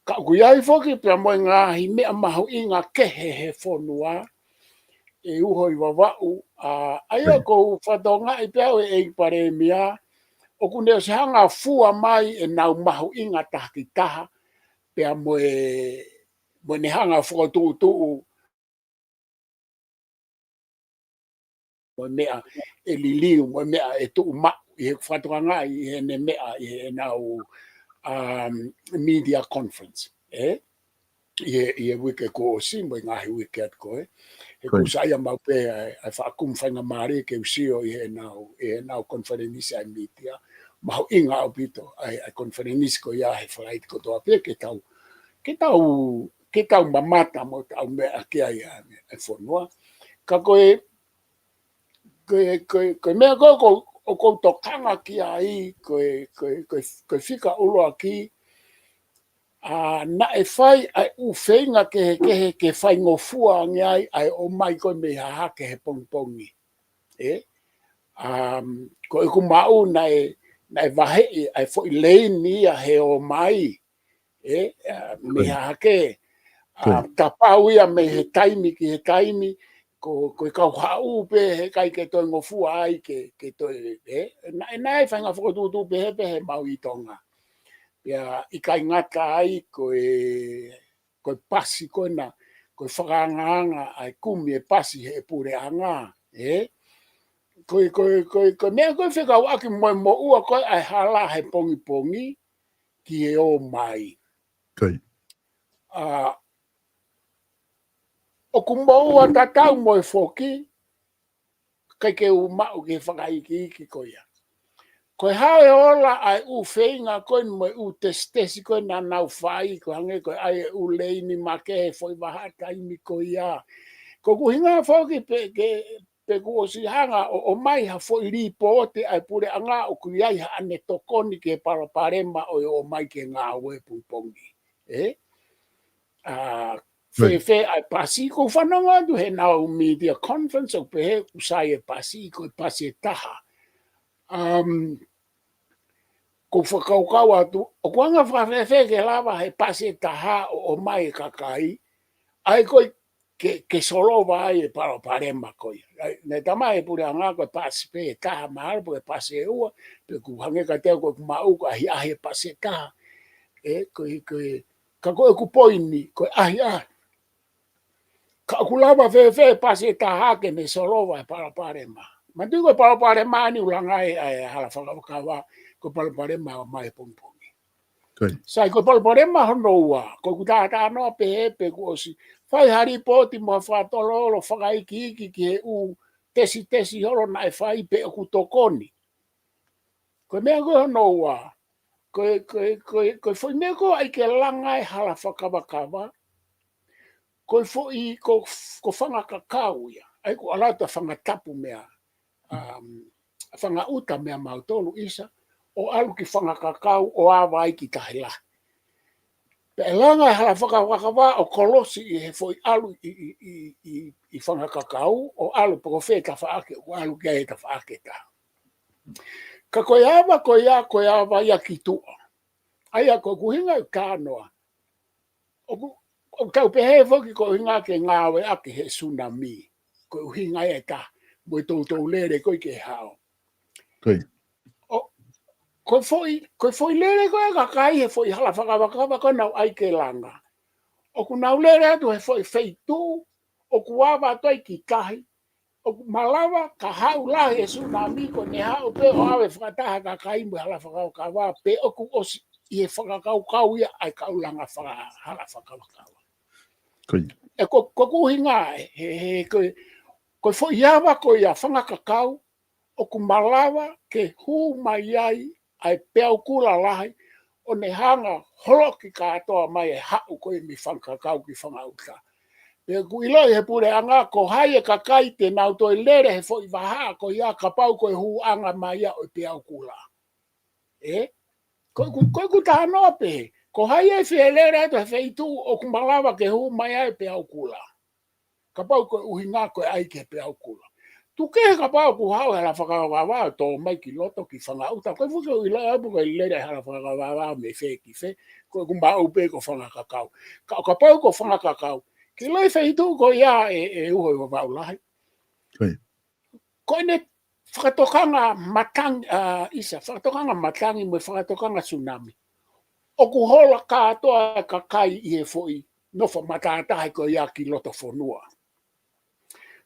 ka ʻoku ʻi ai foki pea mo e ngaahi meʻa mahuʻinga kehe he fonua, ʻe uho ʻi Vavaʻu, ʻa, ʻa ia ʻoku ou fakatokangaʻi pē au ʻe ʻEiki Palēmia, ʻoku ne ʻosi hanga ʻo fua mai ʻenau mahuʻinga takitaha, pea mo e, mo ʻene hanga ʻo fokotuʻutuʻu mo e meʻa ʻe liliu, mo e meʻa ʻe tuʻu maʻu, ʻi he fakatokangaʻi ʻi heʻene meʻa, ʻi heʻenau, um, media conference, ʻe? ʻI he, ʻi he uike kuo ʻosi, mo e ngaahi uike atu ko ē. He kuo u saiʻia maʻu pē ʻa e, ʻa e faʻa kumi faingamālie ke u sio ʻi heʻenau, ʻi heʻenau konifelenisi ʻa e media. Mahuʻinga ʻaupito ʻa e, ʻa e konifelenisi ko ia he Falaite kotoa pē ke tau, ke tau, ke tau mamata mo tau meʻa ki ai ʻa e fonua. Ka ko e, ko e, ko e, ko e meʻa ko ē ʻoku ou, ʻoku ou tokanga ki ai, ko e, ko e, ko e, ko e fika ʻuluaki, ʻa, naʻe fai ʻa e ʻū feinga kehekehe ke faingofua ange ai ʻa e ʻomai ko ē mei Hahake he pongipongi. ʻE? Um, ko ʻeku maʻu naʻe, naʻe vaheʻi ʻa e foʻi leini ia he ʻomai, ʻe, ʻa, mei Hahake, ʻa, kapau ia mei he taimi ki he taimi, ko, ko e kau haʻu pē he ʻikai ke toe ngofua ai ke, ke toe, ʻe, naʻe, naʻe faʻahinga fokotuʻutuʻu pehē pē he maʻu ʻi Tonga. Pea ʻikai ngata ai ko e, ko e pasi ko ena, ko e fakaangaanga ʻa e kumi e pasi he puleʻanga, ʻe? Ko e, ko e, ko e, ko e meʻa ko ē fekauʻaki mo e moʻua ko ē ʻa e hala he pongipongi ki he ʻomai. ʻA, ʻoku moʻua tatau mo e foki, ʻikai ke u maʻu ki he fakaikiiki ko ia. Ko e hā e ola ʻa e ʻū feinga ko eni mo e ʻū tesitesi ko ē naʻa nau fai, ko e hangē ko e ʻai e ʻū leini makehe he foʻi vahaʻa taimi ko ia. Ko ʻeku ʻuhinga foki pē ke, pē kuo ʻosi hanga ʻo, ʻomai ha foʻi lipooti ʻa e puleʻanga ʻoku ʻi ai haʻane tokoni ki he palopalema ʻo e ʻomai ki he ngāue pongipongi. ʻE? ʻA, fēfē ʻa e pasi, ʻoku ou fanongo atu heʻenau media conference ʻoku pehē ʻoku sai e pasi, ko e pasi ʻe taha. Um, ʻoku ou fakakaukau atu, ʻoku anga fakafēfē ke lava he pasi ʻe taha ʻo, ʻomai e kakai, ʻa ia ko ē ke, ke solova ai e palopalema ko ia. ʻA ia, naʻe talamai ʻe he puleʻanga ko e pasi pē ʻe taha mahalo, pe ko e pasi ʻe ua, pe ʻoku hangē kiate au ko ʻeku maʻu ko e ʻahiʻahi e pasi ʻe taha. ʻE, ko e, ko e, ka ko ʻeku poini, ko e ʻahiʻahi. Ka ʻoku lava fēfē e pasi ʻe taha ke ne solova e palopalema. Manatuʻi ko e palopalema ʻeni ʻoku langa ai ʻa e hala fakavakava, ko e palopalema ʻomai he pongipongi. Sai, ko e palopalema hono ua, ko ʻeku talanoa pehē pē kuo ʻosi fai ha lipooti mo ha fakatololo fakaikiiki ki he ʻū tesitesi holo naʻe fai pe ʻoku tokoni. Ko e meʻa ko ē hono ua, ko e, ko e, ko e, ko e foʻi meʻa ko ē ʻai ke langa e hala fakavakava, ko e foʻi, ko, ko Fangakakau ia. ʻA ia ʻoku ʻalu atu ʻa Fangatapu mei, um, Fangaʻuta mei mautolu ʻisa, ʻo ʻalu ki Fangakakau, ʻo ava ai ki Tahi Lahi. Pea ʻe langa e hala fakavakava ʻo kolosi ʻi he foʻi ʻalu ʻi, ʻi, ʻi, ʻi, ʻi Fangakakau, ʻo ʻalu pe ko fē tafaʻaki, ʻo ʻalu ki ai he tafaʻaki ʻe taha. Ka ko e ava, ko ia, ko e ava ia ki tuʻa. ʻA ia ko ʻeku ʻuhinga ʻeku talanoa. ʻOku, ʻoku tau pehē foki ko e ʻuhinga ke ngāueʻaki he tsunami. Ko e ʻuhinga ia ʻe taha, mo e toutou lele ko ē ke hao. ʻO, ko e foʻi, ko e foʻi lele ko ē ʻa e kakai he foʻi hala fakavakava ko ē naʻa nau ʻai ke langa. ʻOku nau lele atu he foʻi feituʻu, ʻoku ava atu ai ki tahi, ʻoku malava ka haʻu lahi e tsunami ko ʻene haʻu pē ʻo ʻave fakataha e kakai mo e hala fakavakava, pe ʻoku ʻosi ʻi he fakakaukau ia ʻa e kau langa faka-, hala fakavakava. ʻE ko, ko ʻeku ʻuhinga ē, he, he, ko, ko e foʻi ava ko ia fanga kakau, ʻoku malava ke hū mai ai ʻa e peau kula lahi, ʻo ne hanga holoki kātoa mai e haʻu ko ē mei fanga kakau ki fanga ʻuta. Pea ʻoku ʻiloʻi he puleʻanga, ko hai e kakai te nau toe lele he foʻi vahaʻa ko ia kapau ko e hūʻanga mai ia ʻo e peau kula. Ē? Ko ʻeku, ko ʻeku talanoa pē, ko hai e fie lele atu he feituʻu ʻoku malava ke hū mai ai e peau kula. Kapau ko e ʻuhinga ko e ʻai ki he peau kula. Tuku kehe kapau ʻoku haʻu e hala fakakavakava ʻo tō mai ki loto ki fanga ʻuta. Ko e fuʻu ʻiloa ʻaupito ko e lele e hala fakakavakava mei fē ki fē. Ko ʻeku maʻu pē ko fanga kakau. Ka, kapau ko fanga kakau, ke ʻiloʻi feituʻu ko ia ʻe, ʻe uho ʻi Vavaʻu lahi. Ko ia. Ko ʻene fakatokanga matangi, ʻa, ʻisa, fakatokanga matangi mo e fakatokanga tsunami. ʻOku hola kātoa e kakai ʻi he foʻi nofo matātahi ko ia ki loto fonua.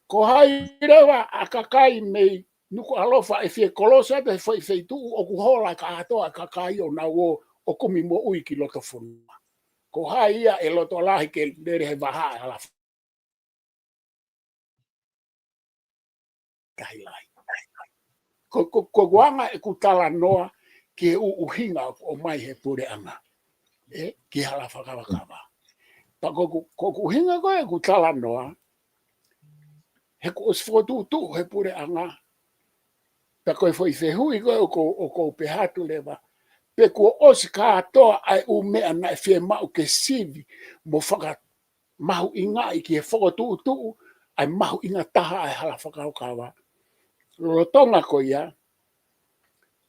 Ko hai leva ʻa e kakai mei Nukuʻalofa ʻe fie kolosi atu he foʻi feituʻu ʻoku hola kātoa e kakai ʻo nau ō ʻo kumi moʻui ki loto fonua. Ko hai ia ʻe loto lahi ke lele he vahaʻa e hala fakakavakava lahi. Ko, ko, ko ʻeku anga ʻeku talanoa ki he ʻu-, ʻuhinga ʻoku ʻomai he puleʻanga. Ē, ki he hala fakakavakava. Pea ko ʻeku, ko ʻeku ʻuhinga ko ē ʻeku talanoa, he kuo ʻosi fokotuʻutuʻu he puleʻanga. Pea ko e foʻi fehuʻi ko ē ʻoku, ʻoku ou pehē atu leva. Pe kuo ʻosi kātoa ʻa e ʻū meʻa naʻe fiemaʻu ke sivi mo faka- mahuʻingaʻi ki he fokotuʻutuʻu ʻa e mahuʻinga taha ʻa e hala fakakavakava. Lolotonga ko ia,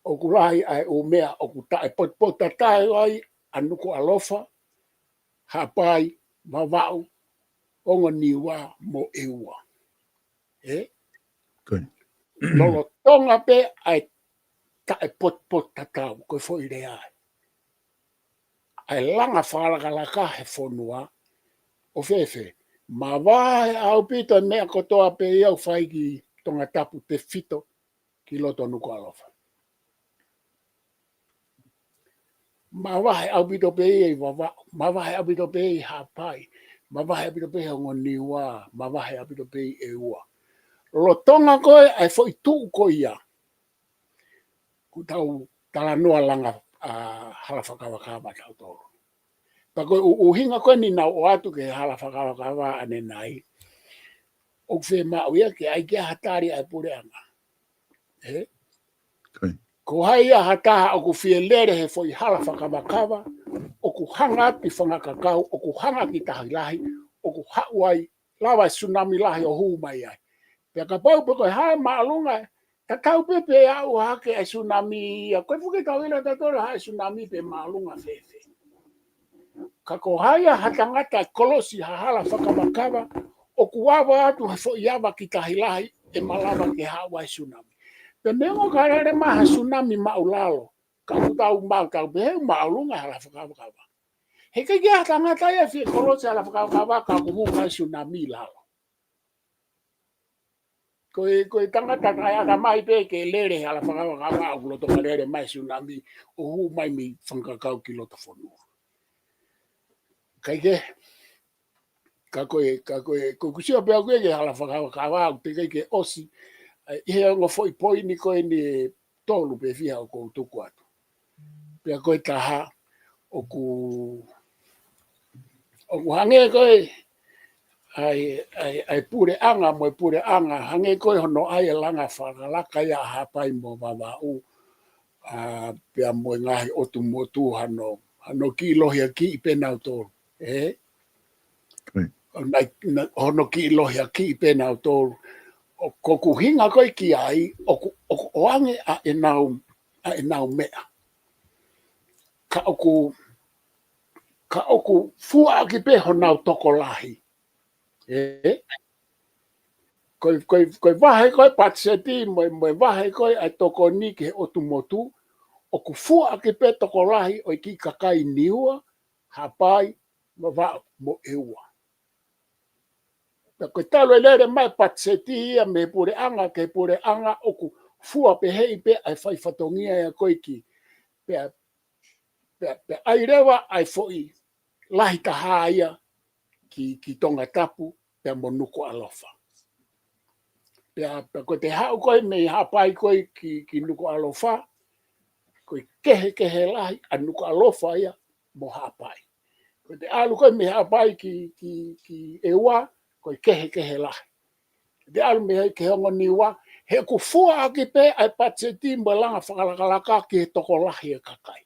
ʻoku lahi ʻa e ʻū meʻa ʻoku taʻe potupotutatau ai ʻa Nukuʻalofa, Haʻapai, Vavaʻu, Ongo Niua mo ʻEua. Ē? Ko ia. Lolotonga pē ʻa e taʻe potupotutatau, ko e foʻi lea ē. ʻA e langa fakalakalaka he fonua, ʻo fēfē, mavahe ʻaupito e meʻa kotoa pē ia ʻoku fai ki Tongatapu tefito ki loto Nukuʻalofa. Mavahe ʻaupito pē ia ʻi Vavaʻu, mavahe ʻaupito pē ia ʻi Haʻapai, mavahe ʻaupito pē ia ʻi Ongo Niua, mavahe ʻaupito pē ia ʻi ʻEua. Lolotonga ko ē ʻa e foʻi tuʻu ko ia, kuo tau talanoa langa, ʻa, hala fakakavakava tautolu. Pea ko e ʻu-, ʻuhinga ko eni naʻa ku ʻoatu ki he hala fakakavakava ʻanenai, ʻoku fiemaʻu ia ke ʻai ke ʻi ai ha tali ʻa e puleʻanga. Ē? Ko ia. Ko hai ia ha taha ʻoku fie lele he foʻi hala fakakavakava, ʻoku hanga ki fanga kakau, ʻoku hanga ki tahi lahi, ʻoku haʻu ai, lava e tsunami lahi ʻo hū mai ai. Pea kapau pē ko e hā e māʻolunga, tatau pē pe aʻu hake e tsunami ia, ko e fuʻu ke tau ʻilo tautolu hā e tsunami pe māʻolunga fēfē. Ka ko hai ia ha tangata ʻe kolosi ha hala fakakavakava, ʻoku ava atu he foʻi ava ki tahi lahi ʻe malava ke haʻu ai e tsunami. Pea neongo ka lele mai ha tsunami maʻulalo, ka ʻoku tau maʻu tau pehē ʻoku māʻolunga e hala fakakavakava. He ʻikai ke ʻi ai ha tangata ia ʻe fie kolosi e hala fakakavakava ka ʻoku hū mai e tsunami lalo. Ko e, ko e tangata taʻeʻatamai pē ke lele he hala fakakavakava ʻoku lolotonga lele mai e tsunami ʻo hū mai mei fanga kakau ki loto fonua. ʻIkai ke, ka ko e, ka ko e, ko ʻeku sio pē au ki he hala fakakavakava ʻoku teʻeki ke ʻosi, ʻi he ongo foʻi poini ko eni ʻe tolu pe fiha ʻoku ou tuku atu. Pea ko e taha, ʻoku, ʻoku hangē ko ē, ʻa e, ʻa e, ʻa e puleʻanga mo e puleʻanga, hangē ko ē hono ʻai e langa fakalakalaka ia ʻa Haʻapai mo Vavaʻu, ʻa, pea mo e ngaahi ʻotu motu hano, hano kiʻi lohiakiʻi pē nautolu. Ē? Ko ia. ʻO nai, na, hono kiʻi lohiakiʻi pē nautolu. ʻO ko ʻeku ʻuhinga ko ē ki ai, ʻoku, ʻoku ʻoange ʻa ʻenau, ʻa ʻenau meʻa. Ka ʻoku, ka ʻoku fuaʻaki pē honau tokolahi. Ē? Ko e, ko e, ko e vahe ko ē patiseti, mo e, mo e vahe ko ē ʻa e tokoni ki he ʻotu motu, ʻoku fuaʻaki pē tokolahi ʻo e kiʻi kakai Niua, Haʻapai, Vavaʻu mo ʻEua. Pea ko e talu e lele mai e patiseti ia mei he puleʻanga ki he puleʻanga ʻoku fua pehē pē ʻa e fai fatongia ia ko ē ki. Pea, pea, pea ʻai leva ʻa e foʻi lahi taha ia ki, ki Tongatapu, pea mo Nukuʻalofa. Pea, pea ko ʻete haʻu ko ē mei Haʻapai ko ē ki, ki Nukuʻalofa, ko e kehekehe lahi ʻa Nukuʻalofa ia mo Haʻapai. Ko ʻete ʻalu ko ē mei Haʻapai ki, ki, ki ʻEua, ko e kehekehe lahi. Te ʻalu mei ai ki he ongo Niua, he ʻoku fua ʻaki pē ʻa e patiseti mo e langa fakalakalaka ki he tokolahi e kakai.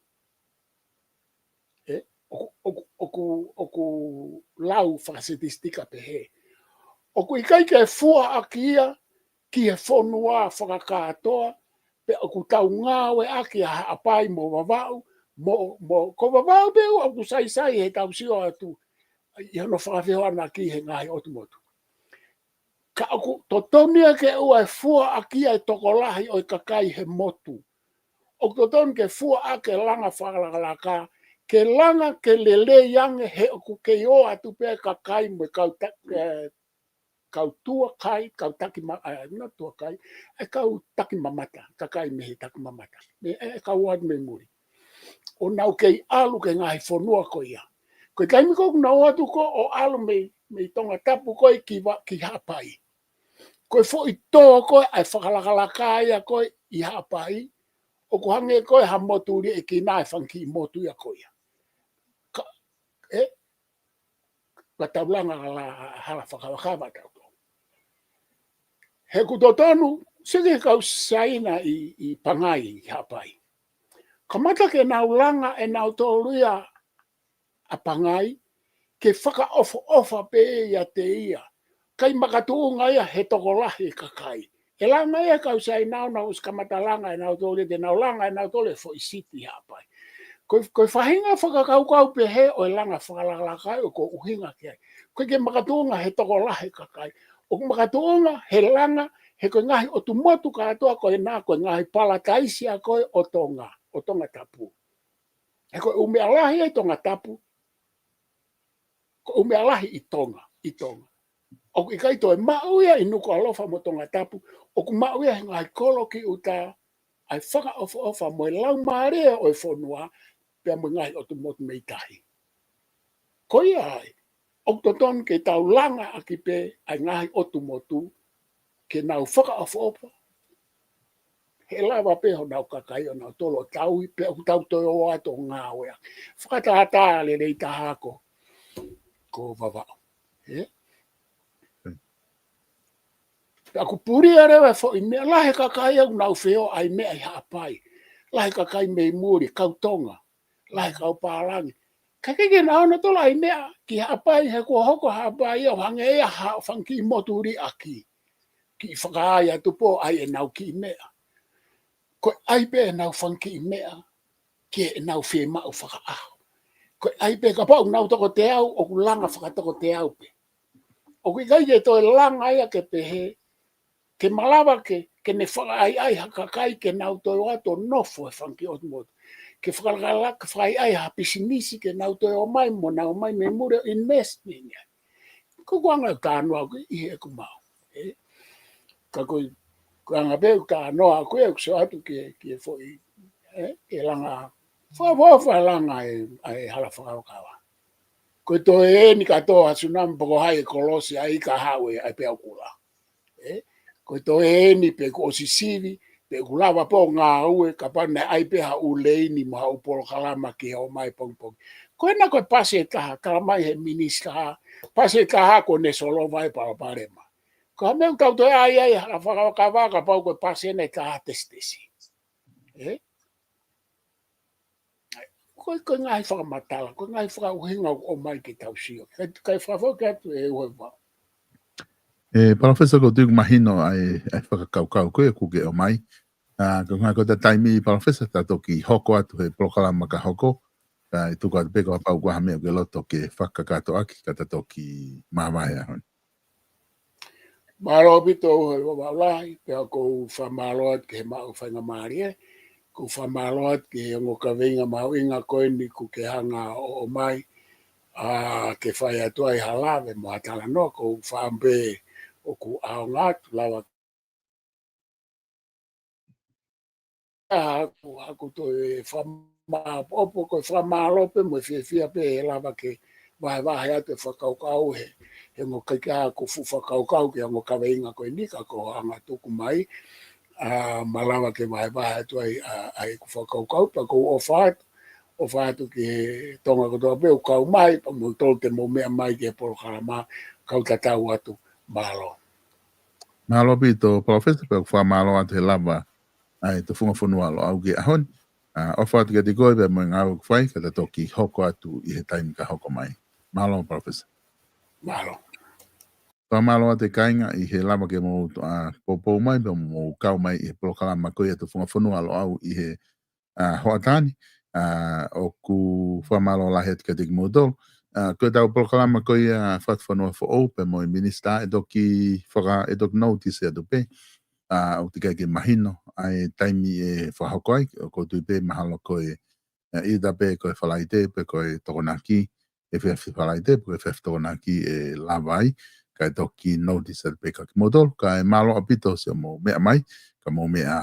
ʻE, ʻoku, ʻoku, ʻoku, ʻoku lau fakasitisitika pehē. ʻOku ʻikai ke fua ʻaki ia ki he fonua fakakātoa, pea ʻoku tau ngāueʻaki ʻa Haʻapai mo Vavaʻu, mo, mo, ko Vavaʻu pē ʻoku saisai he tau sio atu, ʻi hono fakafehoanaki he ngaahi ʻotu motu. Ka ʻoku totonu ia ke ʻoua ʻe fua ʻaki ʻa e tokolahi ʻo e kakai he motu. ʻOku totonu ke fua ʻaki e langa fakalakalaka, ke langa ke lelei ange he ʻoku kei ō atu pē kakai mo e kau ta-, ē, kau tuakai, kau taki ma-, ē, not tuakai, ʻa e kau taki mamata, kakai mei he taki mamata. Mei, ē, kau ō atu mei muli. ʻO nau kei ʻalu ki he ngaahi fonua ko ia. Ko e taimi ko ē ʻoku nau ō atu ko ē ʻo ʻalu mei, mei Tongatapu ko ē ki Va-, ki Haʻapai. Ko e foʻi tō ko ē ʻa e fakalakalaka ia ko ē ʻi Haʻapai, ʻoku hangē ko ē ha motu liʻekina e fanga kiʻi motu ia ko ia. Ka, ē, ka tau langa hala, hala fakalakalaka tau tō. He ʻoku totonu, sio ki he kau Saina ʻi, ʻi Pangai ʻi Haʻapai. Kamata ke nau langa ʻe nautolu ia ʻa Pangai, ke fakaʻofoʻofa pē ʻiate ia. ʻIkai makatuʻunga ia he tokolahi e kakai. ʻE langa ia kau Saina ʻo nau ʻosi kamata langa ʻe nautolu ia, te nau langa ʻe nautolu e foʻi siti Haʻapai. Ko e, ko e faʻahinga fakakaukau pehē ʻo e langa fakalakalaka ʻoku ou ʻuhinga ki ai. ʻOku ʻikai ke makatuʻunga he tokolahi e kakai. ʻOku makatuʻunga he langa, he ko e ngaahi ʻotu motu kātoa ko ena, ko e ngaahi palataisi ia ko ē ʻo Tonga, ʻo Tongatapu. He ko e ʻū meʻa lahi ʻi Tongatapu, ko e ʻū meʻa lahi ʻi Tonga, ʻi Tonga. ʻOku ʻikai toe maʻu ia ʻi Nukuʻalofa mo Tongatapu, ʻoku maʻu ia he ngaahi kolo ki ʻuta, ʻa e fakaʻofoʻofa mo e laumālie ʻo e fonua, pea mo e ngaahi ʻotu motu mei tahi. Ko ia ai, ʻoku totonu ke tau langa ʻaki pē ʻa e ngaahi ʻotu motu, ke nau fakaʻofoʻofa, he lava pē honau kakai ʻo nau tolo tauhi, pea ʻoku tau toe ō atu ʻo ngāueʻaki. Fakatātā lelei taha ko, ko Vavaʻu. Ē? Pea ʻoku pulia leva e foʻi meʻa, lahi e kakai ʻoku nau feohi ʻa e meʻa ʻi Haʻapai. Lahi e kakai mei muli, kau Tonga. Lahi e kau pālangi. Ka ʻikai ke nau ō nautolu ʻa e meʻa ki Haʻapai he kuo hoko Haʻapai ia ʻo hangē ia ha fanga kiʻi motu liʻaki. Kiʻi fakaai atu pē ʻai ʻenau kiʻi meʻa. Ko e ʻai pē ʻenau fanga kiʻi meʻa ki heʻenau fiemaʻu fakaʻaho. Ko e ʻai pē kapau ʻoku nau toko teau, ʻoku langa fakatoko teau pē. ʻOku ʻikai ke toe langa ia ke pehē, ke malava ke, ke ne fakaʻaiʻai ha kakai ke nau toe ō atu ʻo nofo he fanga kiʻi ʻotu motu. Ke fakalakala, ke fakaʻaiʻai ha pisinisi ke nau toe ō mai mo nau ō mai mei muli ʻo invest mei ai. Ko ʻeku anga ʻeku talanoa ko ē ʻi heʻeku maʻu. Ē? Ka ko e, ko e anga pē ʻeku talanoa ko ē ʻeku sio atu ki he, ki he foʻi, ē? Ke langa, fakaʻofoʻofa langa e, ʻa e hala fakakaukau. Ko e toe eni kātoa ʻa e tsunami pe ko hai e kolosi ai ka haʻu e, ʻa e peau kula. Ē? Ko e toe eni pe kuo ʻosi sivi, pe ʻoku lava pē ʻo ngāue, kapau naʻe ʻai pē ha ʻū leini mo ha ʻū polokalama ki he ō mai pongipongi. Ko ena ko e pasi ʻe taha, tala mai he minisitā, pasi ʻe taha kuo ne solova e palopalema. Ko e meʻa ʻoku tau toe ʻai ai, hala fakakaukau kapau ko e pasi ʻe taha tesitesi. Ē? Ko e, ko e ngaahi fakamatala, ko e ngaahi fakaʻuhinga ʻoku ʻomai ke tau sio. Kae, kae fakafoki atu ʻe Ueva. ʻE, Palōfesa, ʻoku ou tui ʻoku mahino ʻa e, ʻa e fakakaukau ko ē ʻoku ke ʻomai. ʻA, ko e ngaahi ko ʻeta taimi, Palōfesa, ta toki hoko atu he polokalama ka hoko. Kae tuku atu pē kapau ʻoku ʻi ai ha meʻa ʻoku ke loto ke fakakātoaʻaki, ka ta toki māvae he ʻaho ni. Mālō ʻaupito ʻe Ueva Lahi, pea ʻoku ou fakamālō atu ki he maʻu faingamālie, ʻoku ou fakamālō atu ki he ongo kaveinga mahuʻinga ko eni ʻoku ke hanga ʻo ʻomai, ʻa, ke fai atu ai ha lave mo ha talanoa, ʻoku ou fakaʻamu pē ʻoku ʻaonga atu lava ʻa, ʻoku, ʻoku toe fakamāopoopo, ko e fakamālō pē mo e fiefia pē he lava ke vahevahe atu e fakakaukau he, he ongo kaikā ko fuʻu fakakaukau ki he ongo kaveinga ko eni ka ko e anga tuku mai, ʻa, malava ke vahevahe atu ai, ʻa, ʻa e ʻeku fakakaukau, pea ʻoku ou ʻofa atu, ʻofa atu ki he Tonga kotoa pē ʻoku kau mai, pea mo tolu te mou meʻa mai ki he polokalama, kau tatau atu, mālō. Mālō ʻaupito, Palōfesa, pea ʻoku fakamālō atu he lava ʻa e tufunga fonua Loʻau ki he ʻaho ni. ʻA, ʻofa atu kiate koe pea mo e ngāue ʻoku fai, ka ta toki hoko atu ʻi he taimi ka hoko mai. Mālō, Palōfesa. Mālō. Fakamālō atu e kāinga ʻi he lava ke mou, ʻa, poupou mai, pea mou kau mai ʻi he polokalama ko ia tufunga fonua Loʻau ʻi he, ʻa, hoʻatā ni, ʻa, ʻoku fakamālō lahi atu kiate kimoutolu. ʻA, ko ʻetau polokalama ko ia Fakatufonua Foʻou pea mo e Minisitā ʻe toki faka-, ʻe toki notice atu pē. ʻA, ʻoku teʻeki ai ke mahino ʻa e taimi ʻe fakahoko ai, ʻoku ou tui pē mahalo ko e, ʻa, ʻita pē ko e Falaite, pe ko e Tokonaki, efiafi Falaite, pe ko e efiafi Tokonaki ʻe lava ai, kae toki notice atu pē kia kimoutolu, kae mālō ʻaupito siʻomou meʻa mai, ka mou meʻa